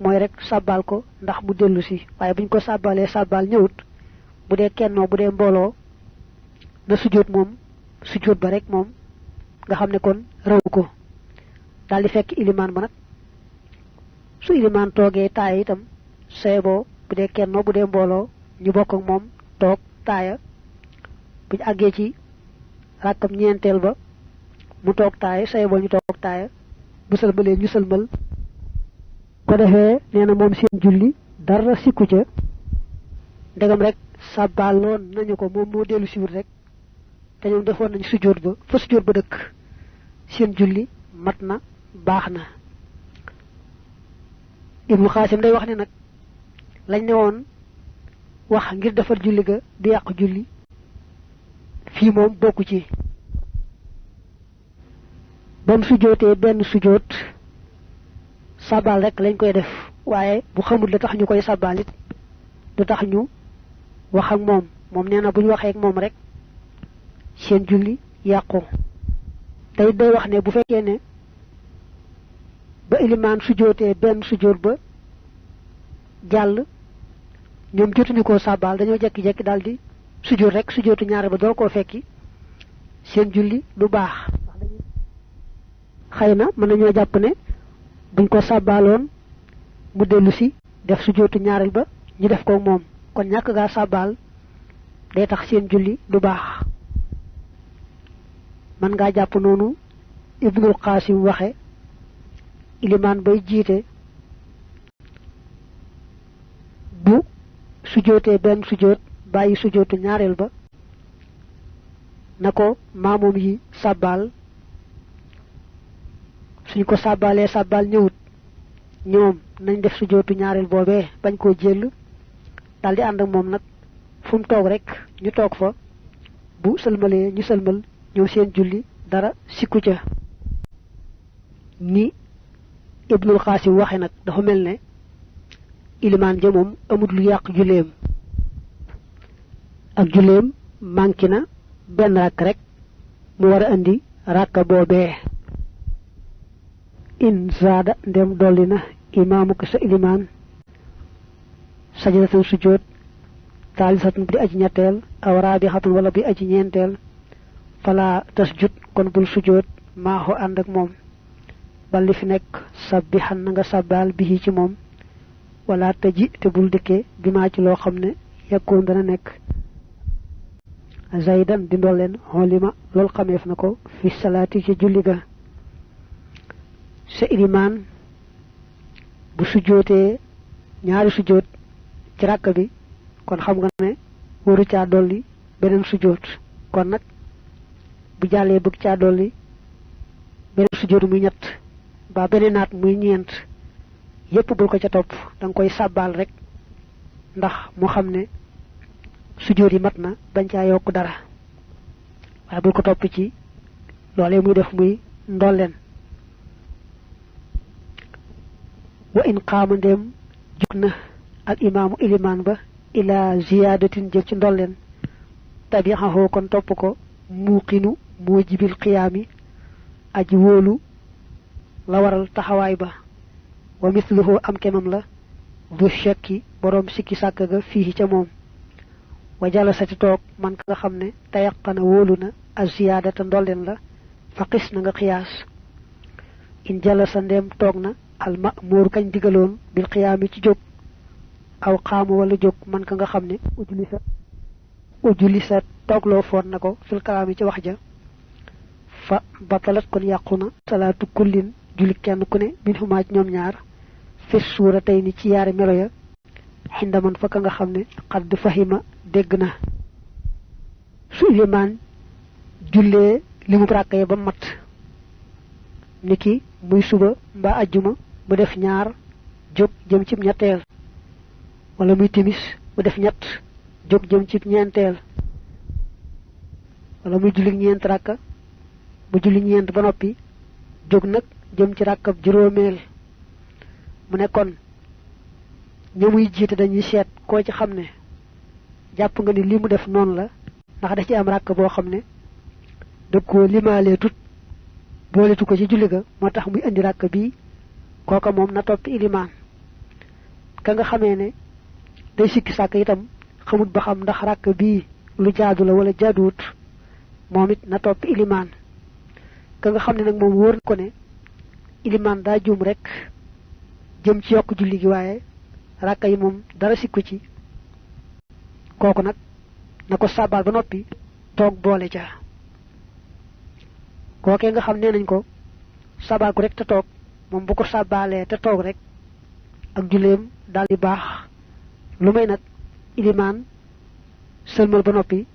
mooy rek sabbal ko ndax mu dellu si waaye buñ ko sabbalee sabbal ñëwut bu dee kennoo bu dee mbooloo na sujoot moom sujoot ba rek moom nga xam ne kon raw ko daal di fekk ilimaan ba nag su ilimaan toogee taaya itam seeboo bu dee kennoo bu dee mbooloo ñu bokk ak moom toog taaya buñ àggee ci rakkam ñeenteel ba mu toog taaya seeboo ñu toog taaya bu sëlmalee ñu sëlmal ko defee nee na moom seen julli dara sikku ca ndegam rek sàbbaaloon nañu ko moom moo dellu siwut rek te ñoom defoon nañu sujjóot ba fa sujjóot ba dëkk seen julli mat na baax na. Ibnu Xaasim day wax ne nag lañ ne woon wax ngir defar julli ga di yàq julli fii moom bokku ci bam sujjóotee benn sujjóot sabal rek lañ koy def waaye bu xamul la tax ñu koy sabal it du tax ñu wax ak moom moom nee na bu ñu waxee ak moom rek seen julli yàqu tey day wax ne bu fekkee ne ba ilimaan sujjóotee benn sujjóot ba jàll ñoom jotuñu koo sabal dañoo jekki-jekki daal di sujjóot rek sujjóotu ñaare ba door koo fekki seen julli du baax xëy na mën nañoo jàpp ne buñ ko sàbbaaloon mu dellu si def sujjóotu ñaareel ba ñu def ko moom kon ñàkk gaa sàbbaal day tax seen julli du baax man ngaa jàpp noonu Ibnul Qaasim waxe ilimaan bay jiite bu sujjóotee benn sujjóot bàyyi sujjóotu ñaareel ba na ko maamoom yi sàbbaal suñ ko sàbbaalee sàbbaal ñëwut ñoom nañ def sujjóotu ñaareel boobee bañ koo jël daldi ànd ak moom nag fu mu toog rek ñu toog fa bu sëlmalee ñu sëlmal ñëw seen julli dara sikku ca ni Ibnul Xaasim waxe nag dafa mel ne ilimaan ja moom amut lu yàq julleem ak julleem manki na benn rakk rek mu war a andi rakka boobee in zaada ndem dolli na imaamu ko sa ilimaan sajdatun sujjóot taalisatun bu di aji ñetteel aw raabixatun wala bi aji ñeenteel fala tasjud kon bul sujjóot maaxu ànd ak moom bal li fi nekk sabbihan na nga sabbaal bihi ci moom wala taji te bul dikkee bi maa ci loo xam ne yakkoon dana nekk zaydan di ndolleen xoolima loolu xameef na ko fi salaati ci julli ga sa ilimaan bu sujjóotee ñaari sujjóot ci ràkk bi kon xam nga ne waru caa dolli beneen sujjóot kon nag bu jàllee bëgg caa dolli beneen sujjóot muy ñett ba beneen naat muy ñeent yépp bul ko ca topp da nga koy sàbbaal rek ndax mu xam ne sujjóot yi mat na bañ caa yokk dara waaye bul ko topp ci loolee muy def muy ndolleen wa in qaama ndem jug na al imaamu ilimaan ba ila ziyaadatin jëf ci ndolleen tabi'ahu kon topp ko muuqinu muujibil qiyaami aji wóolu la waral taxawaay ba wa misluhu am kemam la du shakki boroom sikki sàkk ga fii ca moom wa jalasati toog man ka nga xam ne tayaqana wóolu na az ziyaadata ndolleen la fa qis na nga xiyaas in jalasa ndem toog na al ma'muur kañ digaloon bil qiyaami ci jóg aw xaamu wala jóg man ka nga xam ne ujlisa ujuli sa togloo foon na ko fil kalaami ci wax ja fa batalat kon yàquna salaatu kullin julli kenn ku ne min xumaaj ñoom ñaar fi suura tey ni ci yaari melo ya xindaman fa ka nga xam ne xadd fahima dégg na su ilimaan jullee li mu ràkka ya ba mat niki muy suba mbaa ajjuma mu def ñaar jóg jëm ci ñetteel wala muy timis mu def ñett jóg jëm ci ñeenteel wala muy julli ñeent ràkka mu julli ñeent ba noppi jóg nag jëm ci ràkkab juróomeel mu ne kon ña muy jiite dañuy seet koo ci xam ne jàpp nga ni li mu def noonu la ndax da ci am ràkk boo xam ne da koo limaalee tut booletu ko ci julli ga moo tax muy indi ràkk bii kooka moom na topp ilimaan ka nga xamee ne day sikki sàkk itam xamut ba xam ndax ràkk bii lu jaadu la wala jaaduwut moom it na topp ilimaan ka nga xam ne nag moom wóor na ko ne ilimaan daa juum rek jëm ci yokk julli gi waaye ràkka yi moom dara sikku ci kooku nag na ko sàbbaal ba noppi toog boole ca kookee nga xam nee nañ ko sàbbaal ko rek te toog moom bu ko sàbbaalee te toog rek ak julleem daal di baax lu may nag ilimaan sëlmal ba noppi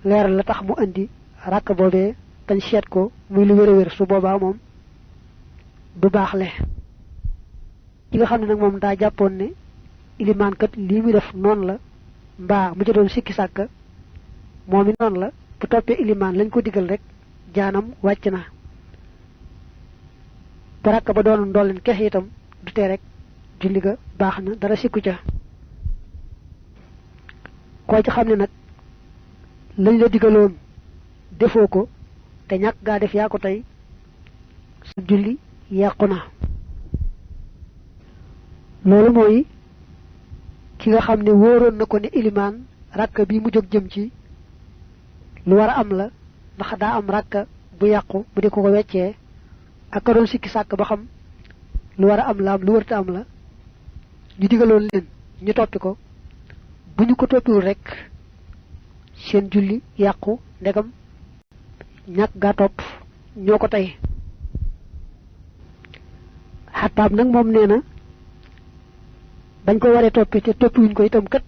leeral la tax mu indi ràkk boobee tañ seet ko muy lu wér a wér su boobaa moom du baax le ki nga xam ne nag moom daa jàppoon ne ilimaan kat lii muy def noonu la mbaa mu ca doon sikki sàkka moom it noonu la bu toppee ilimaan lañ ko digal rek jaanam wàcc na bu ràkk ba doon ndolleen kexe itam du tee rek julli ga baax na dara sikku ca koo ci xam ne nag lañ la digaloon defoo ko te ñàkk gaa def yaa ko tey sa julli yàqu na loolu mooy ki nga xam ne wóoroon na ko ne ilimaan ràkk bi mu jóg jëm ci lu war a am la ndax daa am ràkk bu yàqu bu di ko weccee ak ka doon sikki sàkk ba xam lu war a am la am lu wërta am la ñu digaloon leen ñu toppi ko bu ñu ko toppiwul rek seen julli yàqu ndegam ñàkk gaa topp ñoo ko tey xattaab nag moom nee na bañ ko waree toppi te toppiwuñ ko itam kat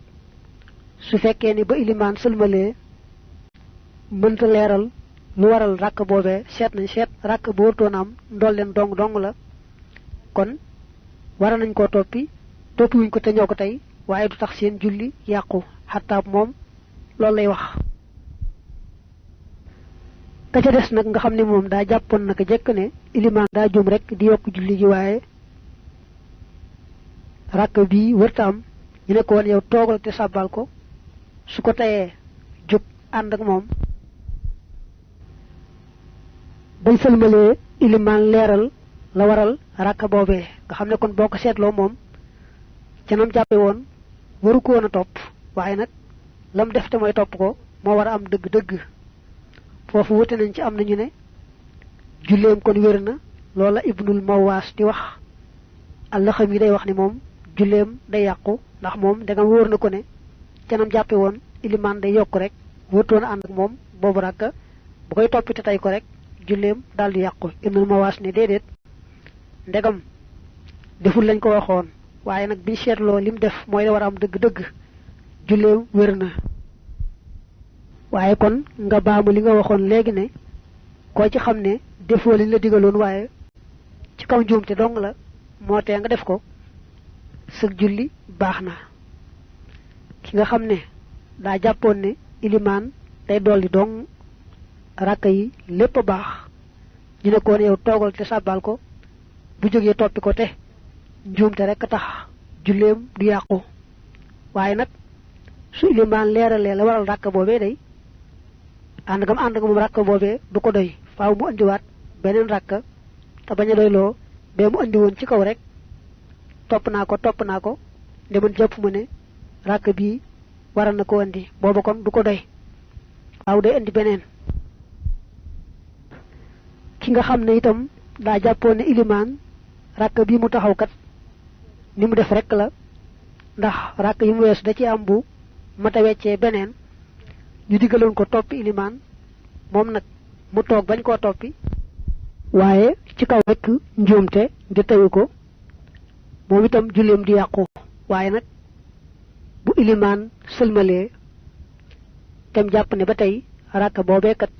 su fekkee ni ba ilimaan sëlmalee mënta leeral lu waral ràkk boobee seet nañ seet ràkk bu wërtoon am ndol leen dong la kon wara nañ koo toppiwuñ ko te ñoo ko tey waaye du tax seen julli yàqu xattaab moom loolu lay wax ka ca des nag nga xam ne moom daa jàppoon naka jekk ne ilimaan daa juum rek di yokk julli gi waaye ràkk bii wërta am ñu ne ko woon yow toogal te sàbbal ko su ko tayee jóg ànd ak moom bañ sëlmalee ilimaan leeral la waral ràkk boobee nga xam ne kon boo ko seetloo moom ca nam jàppe woon waru ko woon a topp waaye nag lam def te mooy topp ko moo war a am dëgg-dëgg foofu wute nañ ci am nañu ne julleem kon wér na loola ibnul mawaas di wax àllaxam yi day wax ni moom julleem day yàqu ndax moom dangam wóor na ko ne ca nam jàppe woon ilimaan day yokk rek wërtoon a ànd ak moom boobu ràkk bu koy toppi te tey ko rek julleem daal di yàqu ibnul mawaas ne déedéet ndegam deful lañ ko waxoon waaye nag biñ seetloo lim def mooy la war a am dëgg-dëgg julleem wér na waaye kon nga baamu li nga waxoon léegi ne koo ci xam ne defoo liñ la digaloon waaye ci kaw njuumte dong la moo tee nga def ko sëg julli baax na ki nga xam ne daa jàppoon ne ilimaan day dolli dong ràkk yi lépp a baax ñu ne ko ne yow toogal te sàbbal ko bu jógee toppi ko te njuumte rek tax julleem du yàqu waaye nag su ilimaan leeralee la waral ràkk boobee day ànd nga moom ràkk boobee du ko doy faaw mu andiwaat beneen ràkk te bañ a doyloo bee mu andi woon ci kaw rek topp naa ko ndeman jàpp mu ne ràkk bii waral na ko andi booba kon du ko doy faaw day andi beneen ki nga xam ne itam daa jàppoon ne ilimaan ràkk bii mu taxaw kat ni mu def rek la ndax ràkk yi mu weesu da ci am bu mata weccee beneen ñu digaloon ko toppi ilimaan moom nag mu toog bañ koo toppi waaye ci kaw rek njuumte di tayu ko moom itam julleem di yàqu waaye nag bu ilimaan sëlmalee tem jàpp ne ba tey rakka boobee kat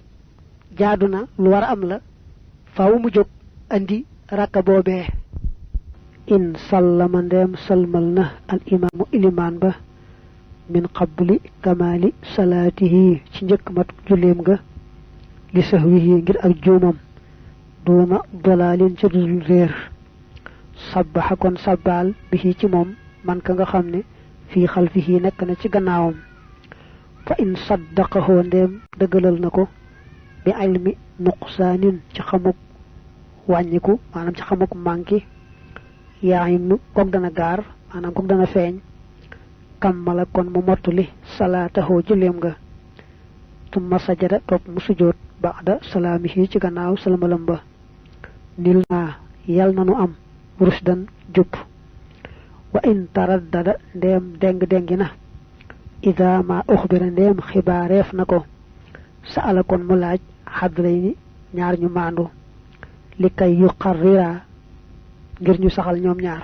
jaadu na lu war a am la faaw mu jóg andi rakka boobee in sallama ndeem salmal na al imaamu ilimaan ba min qabli kamaali salaatihi ci njëkk mat julleem ga li sahwihi ngir ak juumam doona dalaalin ci dul réer sabbaxa kon sabbaal bi ci moom man ka nga xam ne fii xalfihi nekk na ci gannaawam fa in saddaqahoo ndeem dëggalal na ko bi ilmi nuqsaanin ci xamuk wàññiku maanaam ci xamuk manki yaayim nu kook dana gaar maanaam kook dana feeñ kammala kon mu mottuli salaatahoo julleem nga tumma sajada topp mu sujjóot ba'da salaamihi ci gannaaw salamalam ba nil naa yal nanu am rusdan jub wa in taraddada ndeem deng-dengi na ida ma uxbira ndeem xibaareef na ko sa ala kon mu laaj xadray ni ñaar ñu maandu li kay yuqarrira ngir ñu saxal ñoom ñaar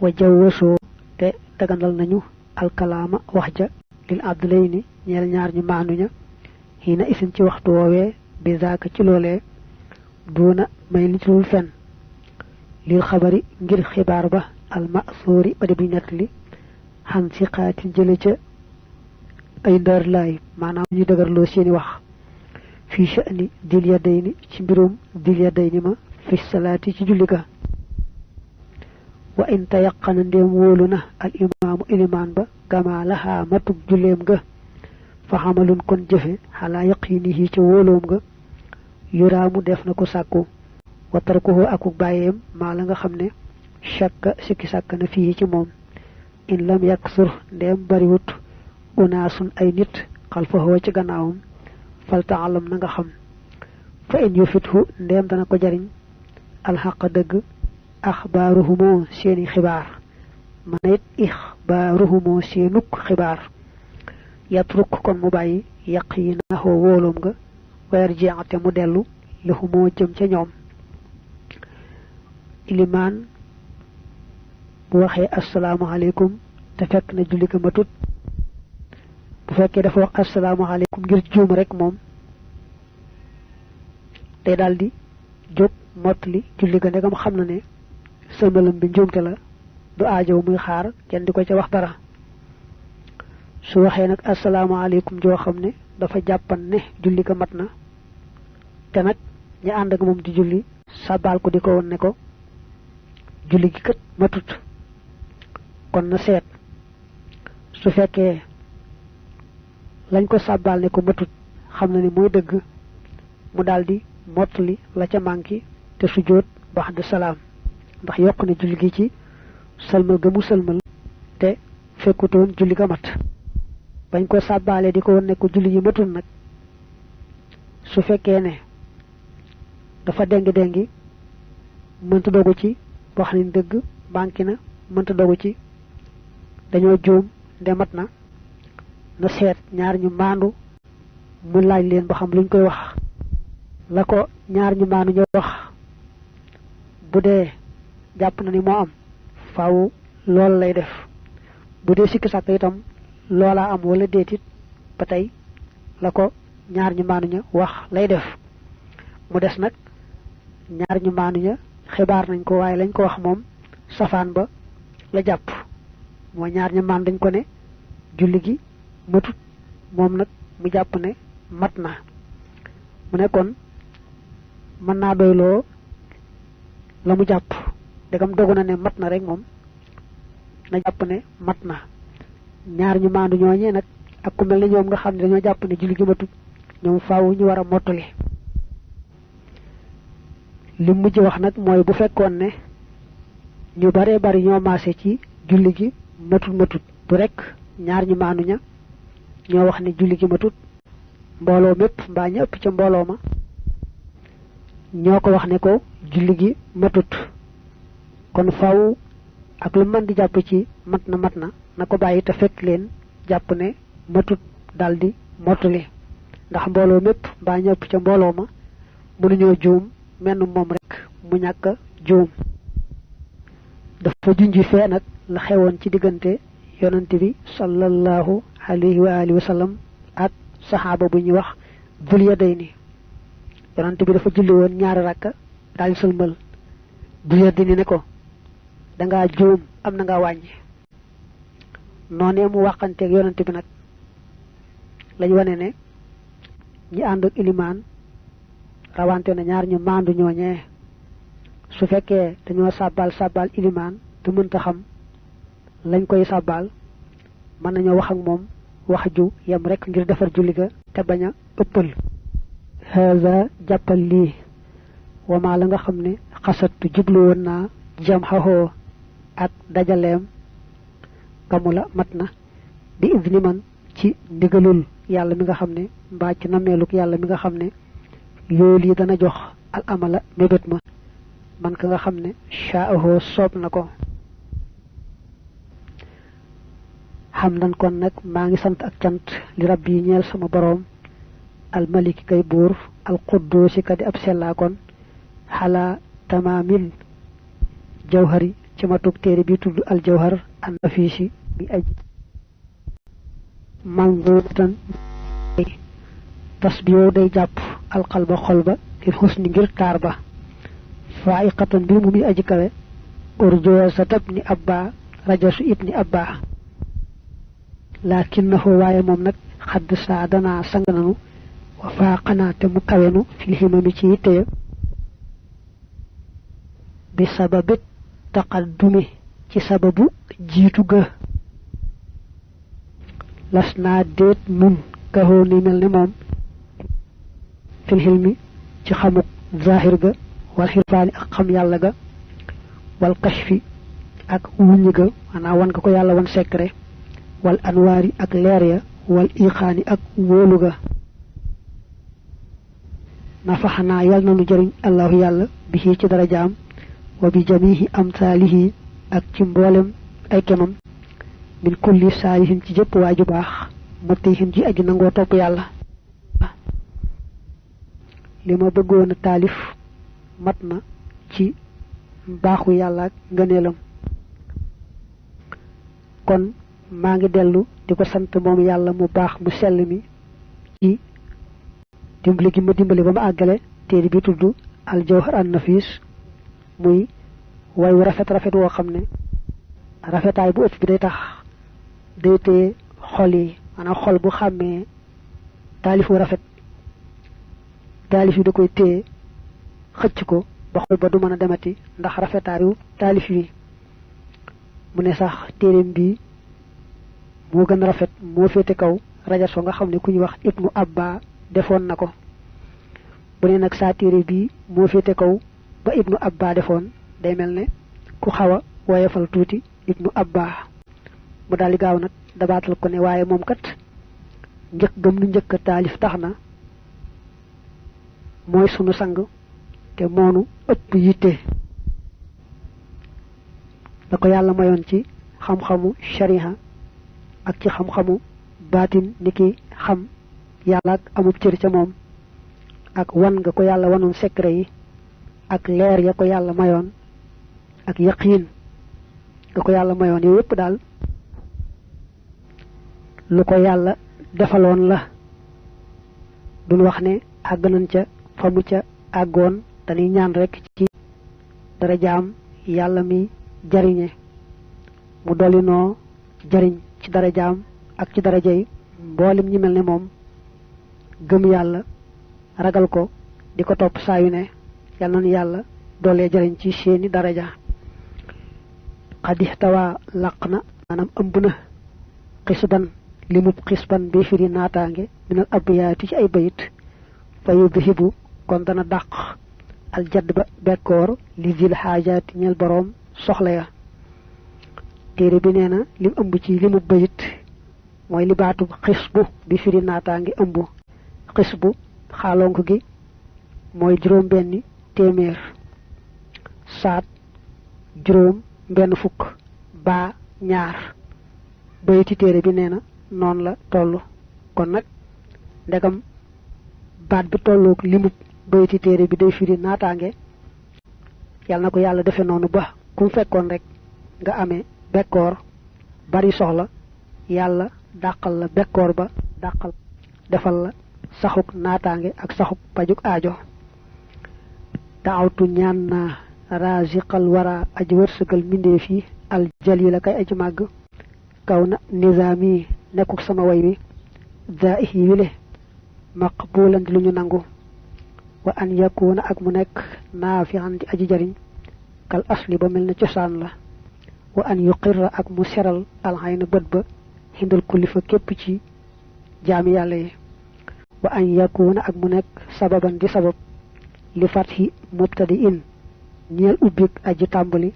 wa jawwasoo te daganal nañu alkalaama wax ja lil adlay ni ñeel ñaar ñu maandu ña xiina isin ci waxtu woowee bi zaaka ci loolee doona may li ci dul fen lil xabari ngir xibaar ba almasuuri ba di bu nettali xan si xaatin jële ca ay ndar laay maanaam ñu dëgërloo seeni wax fii sha'ni dil yadayni ci mbirum dil yadayni ma fi salaati ci julli ga wa in tayaqana ndéem wóolu na al imaamu ilimaan ba gama laxaa matug julleem ga fa xamalun kon jëfe xalaa yaqinihi ca wóoloom ga yuraamu def na ko sàkku wa tarkuhu akuk bàyyeem maa la nga xam ne shakka sikki sàkk na fii ci moom in lam yaksur ndeem bariwut unaasun ay nit xalfahoo ci gannaawam faltaalam na nga xam fa in yufithu ndeem dana ko jariñ alxaqa dëgg axbaaruhumoo seeni xibaar mana it ixbaaruhumoo seenuk xibaar yatruk kon mu bàyyi yaqiinaxoo wóoloom nga weer jeexate mu dellu laxumoo jëm ca ñoom ilimaan bu waxee asalaamaaleykum te fekk na julli ga matut bu fekkee dafa wax asalaamaaleykum ngir juum rek moom day daldi jóg mottali julli ga ndegam xam na ne sëlmalam bi njuumte la du aajow muy xaar kenn di ko ca wax dara su waxee nag asalaamaaleykum joo xam ne dafa jàppan ne julli ga mat na te nag ñi ànd ak moom di julli sàbbaal ko di ko won ne ko julli gi kat matut kon na seet su fekkee lañ ko sàbbaal ne ko matut xam na ne mooy dëgg mu daldi mottali la ca manki te sujjóot ba'da salaam ndax yokk na julli gi ci sëlmal ga mu sëlmal te fekkutoon julli ga mat bañ ko sàbbaalee di ko won ne ko julli yi matul nag su fekkee ne dafa dengi mënta dogu ci wax nañ dëgg banki na mënta dogu ci dañoo juum nde mat na na seet ñaar ñu maandu mu laaj leen ba xam luñ koy wax la ko ñaar ñu maandu ñoo wax bu dee jàpp na ni moo am faaw loolu lay def bu dee sikki sàkk itam loolaa am wala déetit ba tey la ko ñaar ñu maandu ña wax lay def mu des nag ñaar ñu maandu ña xibaar nañ ko waaye lañ ko wax moom safaan ba la jàpp moo ñaar ñu maandu dañ ko ne julli gi matut moom nag mu jàpp ne mat na mu ne kon mën naa doyloo la mu jàpp degam dogu na ne mat na rek moom na jàpp ne mat na ñaar ñu maandu ñooñee nag ak ku mel ne ñoom nga xam ne dañoo jàpp ne julli gi matut ñoom faaw ñu war a mottali li mujj wax nag mooy bu fekkoon ne ñu bare bari ñoo maase ci julli gi matut du rek ñaar ñu maandu ña ñoo wax ne julli gi matut mbooloo mépp mbaa ña ëpp ca mbooloo ma ñoo ko wax ne ko julli gi matut kon faaw ak lu mën di jàpp ci mat na na ko bàyyi te fekk leen jàpp ne matut daldi mottali ndax mbooloo mépp mbaa ñëpp ca mbooloo ma mënuñoo juum menn moom rek mu ñàkk juum dafa junji fee nag la xewoon ci diggante yonante bi sallallahu alayhi wa alihi wa sallam ak saxaaba bu ñuy wax Dul Yadayni yonante bi dafa julli woon ñaari rakka daal sëlmal Dul Yadayni ne ko dangaa juum am na nga wàññi noonee mu waxanteeg yonante bi nag lañ wane ne ñi ànd ak ilimaan rawante na ñaar ñu maandu ñooñee su fekkee dañoo sàbbaal ilimaan te mënta xam lañ koy sàbbaal mën nañoo wax ak moom wax ju yem rek ngir defar julli ga te bañ a ëppal haza jàppal lii wama la nga xam ne xasattu jublu woon naa jam xaxoo ak dajaleem kamula mat na bi idni man ci ndigalul yàlla mi nga xam ne mbaa ci nameeluk yàlla mi nga xam ne yoolu yi dana jox al amala mébét ma man ka nga xam ne shaaho soob na ko xam nan kon nag maa ngi sant ak cant li rabbi ñeel sama boroom al maliki kay buur al quddoosi ka di ab sellaa kon xalaa tamaamil jawhari ci matug téere bi tudd al jawhar an nafiisi bi aj manzumatan tasbiyo day jàpp alqalba xol ba lil xusni ngir taar ba faiqatan bi mu muy aji kawe urjuwasat ibni abba rajasu ibni abba lakinnahu waaye moom nag xadd saa danaa sang nanu wa faaqanaa te mu kawenu fil himami ci yitte bi sababit taqaddumi ci sababu jiitu ga las naa déet nun kahoo ni mel ne moom fil hilmi ci xamuk zahir ga wal xirfaani ak xam yàlla ga wal kashfi ak wuññi ga maanaam wan nga ko yàlla wan secret wal anwaari ak leer ya wal iqaani ak wóolu ga nafaxanaa yal na nu jëriñ allahu yàlla bi ci darajaam wa bi jamihi amsaalihi ak ci mboolem ay kemam min kulli saalihin ci jëpp waaju baax mutihin ji aji nangoo topp yàlla li ma bëggoon a taalif mat na ci baaxu yàlla ak ngëneelam kon maa ngi dellu di ko sant moom yàlla mu baax mu sell mi ci dimbali gi ma dimbali ba ma àggale téere bi tudd al jawhar an nafis muy way wu rafet woo xam ne rafetaay bu ëpp bi day tax day téye xol yi maanaam xol bu xàmmee taalif wu rafet taalif yi da koy téye xëcc ko ba xol ba du mën a demati ndax rafetaayu taalif yi mu ne sax téereem bi moo gën a rafet moo féete kaw rajas nga xam ne ku ñuy wax ibnu abba defoon na ko bu ne nag saa téere bi moo féete kaw ba ibnu abba defoon day mel ne ku xaw a woyefal tuuti ibnu abba mu daal di gaaw nag dabaatal ko ne waaye moom kat njëkk gëm nu njëkk taalif tax na mooy sunu sang te moonu ëpp yitte da ko yàlla mayoon ci xam-xamu shariha ak ci xam-xamu baatin niki xam yàlla ak amub cër ca moom ak wan nga ko yàlla wanoon secret yi ak leer ya ko yàlla mayoon ak yaqiin nga ko yàlla mayoon yooyu yëpp daal lu ko yàlla defaloon la duñ wax ne àgg nañ ca fa mu ca àggoon dañuy ñaan rek ci dara jaam yàlla mi jariñe mu dolli noo jariñ ci dara jaam ak ci darajay mboolem ñi mel ne moom gëm yàlla ragal ko di ko topp saa yu ne yàlla nañu yàlla doolee jariñ ci seeni daraja xadixtawaa làq na maanaam ëmb na xisban limub xisban bi firi naataange minal abyaati ci ay bayit fa yudhibu kon dana dàq aljadd ba bekkoor li zil xaajaati ñel boroom soxla ya téere bi nee na lim ëmb ci limub bayit mooy li baatub xisbu bi firi naataange ëmb xisbu xaalonk gi mooy juróom benni téeméer saat juróom benn fukk baa ñaar bayiti téere bi nee na noonu la toll kon nag ndegam baat bi tolloog limub bayti téere bi day firi naataange yàlla na ko yàlla defe noonu ba ku fekkoon rek nga amee bekkoor bari soxla yàlla dàqal la bekkoor ba dàqal defal la saxuk naataange ak saxuk pajuk aajo daawtu ñaan naa raziqal wara aji wërsëgal mbindeef yi al jalila kay aji màgg kaw na nizaami nekkuk sama way wi daaih yi wile maqbulan di lu ñu nangu wa an yakuna ak mu nekk naafi'an di aji jariñ kal asli ba mel na cosaan la wa an yuqirra ak mu seral alxayna bët ba hindal kulli fa képp ci jaami yàlla yi wa an yakuna ak mu nekk sababan di sabab li fathi mubtadi'in ñeel ubbik aji tàmbali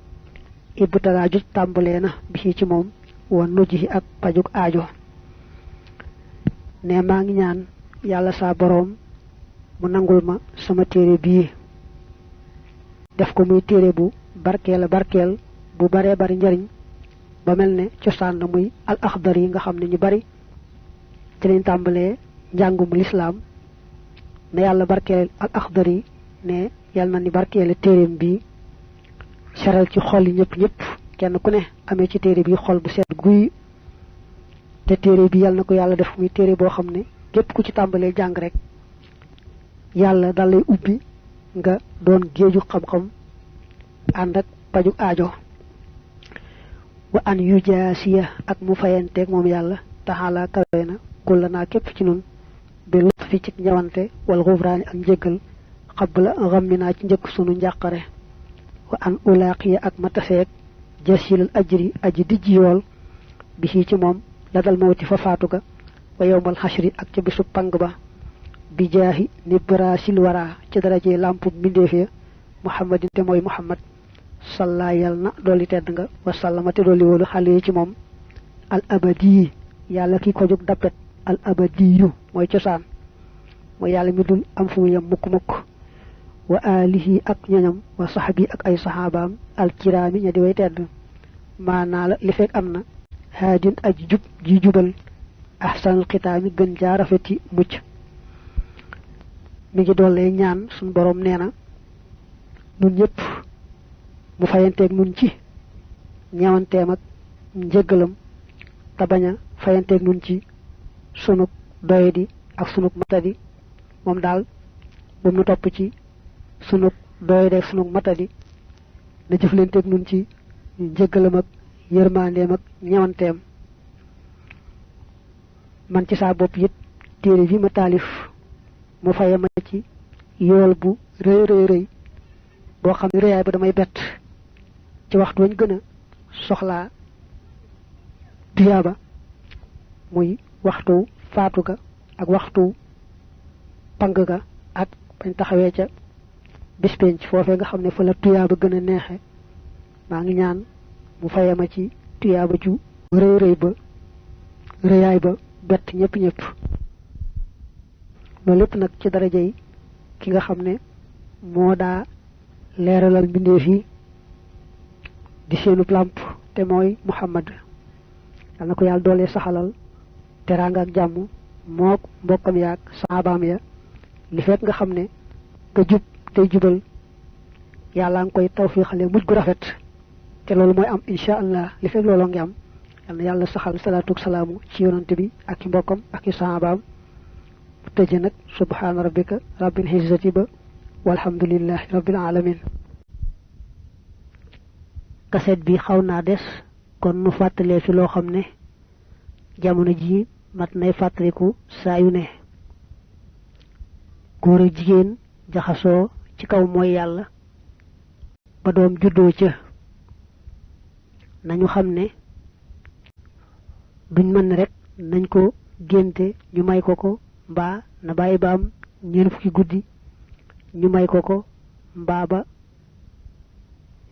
ibtala ju tàmbalee na bi ci moom wa nujji ak pajuk aajo ne maa ngi ñaan yàlla saa boroom mu nangul ma sama téere bii def ko muy téere bu barkeel bu baree bari njariñ ba mel ne cosaan la muy al axdar yi nga xam ne ñu bari ci lañ tàmbalee njàngum lislaam ne yàlla barkeel al axdar yi ne yàlla na ni barkeele téereem bi seral ci xol yi ñëpp kenn ku ne amee ci téere bi xol bu sedd guy te téere bi yàlla na ko yàlla def muy téere boo xam ne képp ku ci tàmbalee jàng rek yàlla dal lay ubbi nga doon géeju xam-xam ànd ak paju aajo wa an yujaasiya ak mu fayanteeg moom yàlla taxaala kawe na kulla naa képp ci nun bi lutfi ci ñawante wal xufraani ak njéggal xabla xamminaa ci njëkk sunu njàqare wa an ulaaqiya ak mataseeg jasilal ajri aji dijji yool bi ci moom la dal mawti fa faatu ga wa yowmal xashri ak ca bisu pang ba bi jaahi ni brasil wara ci daraje lampu mbindeef ya muhammadin te mooy muhammad salla yal na dolli tedd nga wa sallama te dolli wóolu xale ci moom al abadi yàlla ki ko jóg dappet al abadiyu mooy cosaan mooy yàlla mi dul am fu mu yem mukk wa alihi ak ñoñam wa saxbi ak ay saxaabaam al kiraami ña di way tedd maanaa la li fekk am na haadin aji jub ji jubal ahsanul xitaami gën jaa rafeti mucc mi ngi doole ñaan suñ boroom nee na nun ñëpp mu fayanteeg nun ci ñeewanteem ak njëggalam te bañ a fayanteeg nun ci sunug doyadi ak sunug matadi moom daal bu mu topp ci sunug doyadi ak sunug matadi na jëflanteeg nun ci njëggalam ak yërmandeem ak ñeewanteem man ci saa bopp it téere bi ma taalif mu faye ma ci yool bu rëy boo xam ne rëyaay ba damay bett ci waxtu wañ gën a soxlaa tuyaaba muy waxtu faatu ga ak waxtu pang ga ak bañ taxawee ca bis penc foofee nga xam ne fa la tuyaaba gën a neexe maa ngi ñaan mu faye ma ci tuyaaba ju rëyaay ba bett ñëpp loolu lépp nag ci daraja yi ki nga xam ne moo daa leeralal mbindeef yi di seenub làmp te mooy muhammad yal na ko yàlla doolee saxalal teraanga ak jàmm mook mbokkam yaag saabaam ya li fekk nga xam ne nga jub tey jubal yàlla nga koy tawfiixale mujj gu rafet te loolu mooy am insha allah li fekk looloo ngi am yal na yàlla saxal salaatu ak salaamu ci yonante bi ak i mbokkam ak i saabaam tëje nag subhaana rabbika rabbil izzati ba walhamdulillahi rabbil alamin kaset bi xaw naa des kon nu fàttalee fi loo xam ne jamono ji mat nay fàttaliku saa yu ne góor ak jigéen jaxasoo ci kaw mooy yàlla ba doom juddoo ca nañu xam ne duñ mën rek nañ ko génte ñu may ko mbaa na bàyyi ba am ñeent fukki guddi ñu may ko mbaa ba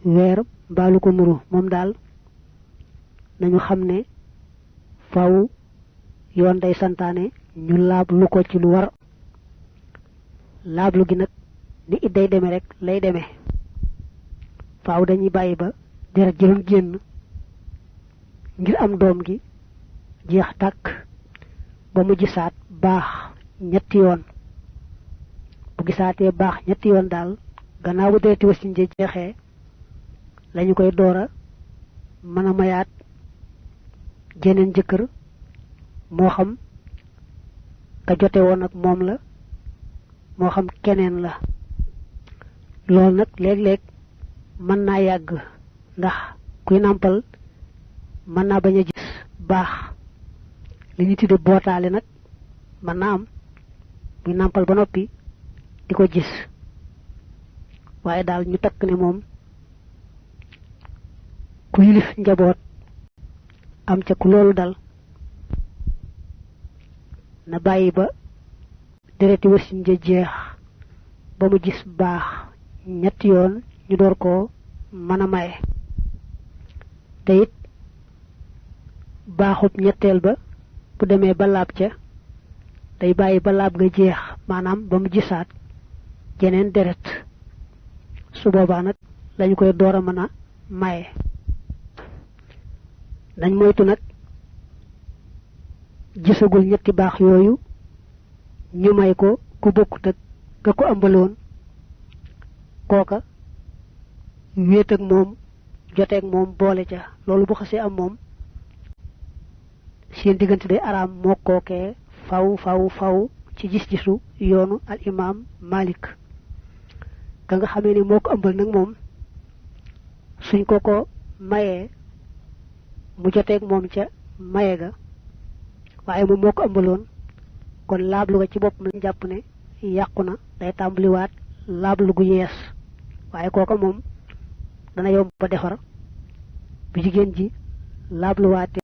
weer mbaa lu ko nuru moom daal nañu xam ne faw yoon day santaane ñu laablu ko ci lu war laablu gi nag ni it day deme rek lay demee faaw dañuy bàyyi ba deret ji doon génn ngir am doom gi jeex tàkk ba mu gisaat baax ñetti yoon bu gisaatee baax ñetti yoon daal gannaaw bu dereti wasin je jeexee lañu koy doora mën a mayaat jeneen jëkkër moo xam ka jote woon ak moom la moo xam keneen la loolu nag léeg-léeg mën naa yàgg ndax kuy nàmpal mën naa bañ a gis baax li ñu tudde bootaale nag mën naa am muy nàmpal ba noppi di ko gis waaye daal ñu takk ne moom ku yilif njaboot am ca ku loolu dal na bàyyi ba dereti wasin ja jeex ba mu gis baax ñetti yoon ñu door koo mën a maye te it baaxub ñetteel ba bu demee ba laab ca day bàyyi ba laab nga jeex maanaam ba mu gisaat jeneen deret su boobaa nag lañu koy door a mën a maye dañ moytu nag gisagul ñetti baax yooyu ñu may ko ku bokkut ak ka ko ëmbaloon kooka wéet ak moom joteeg moom boole ca loolu bu xasee am moom seen diggante day araam moo kookee faw ci gis-gisu yoonu al imam Malik ka nga xamee ni moo ko ëmbal nag moom suñ ko mayee mu joteeg moom ca maye ga waaye moom moo ko ëmbaloon kon laablu ga ci boppam lañ jàpp ne yàqu na day tàmbaliwaat laablu gu yees waaye kooka moom dana yomb ba defar bu jigéen ji laabluwaate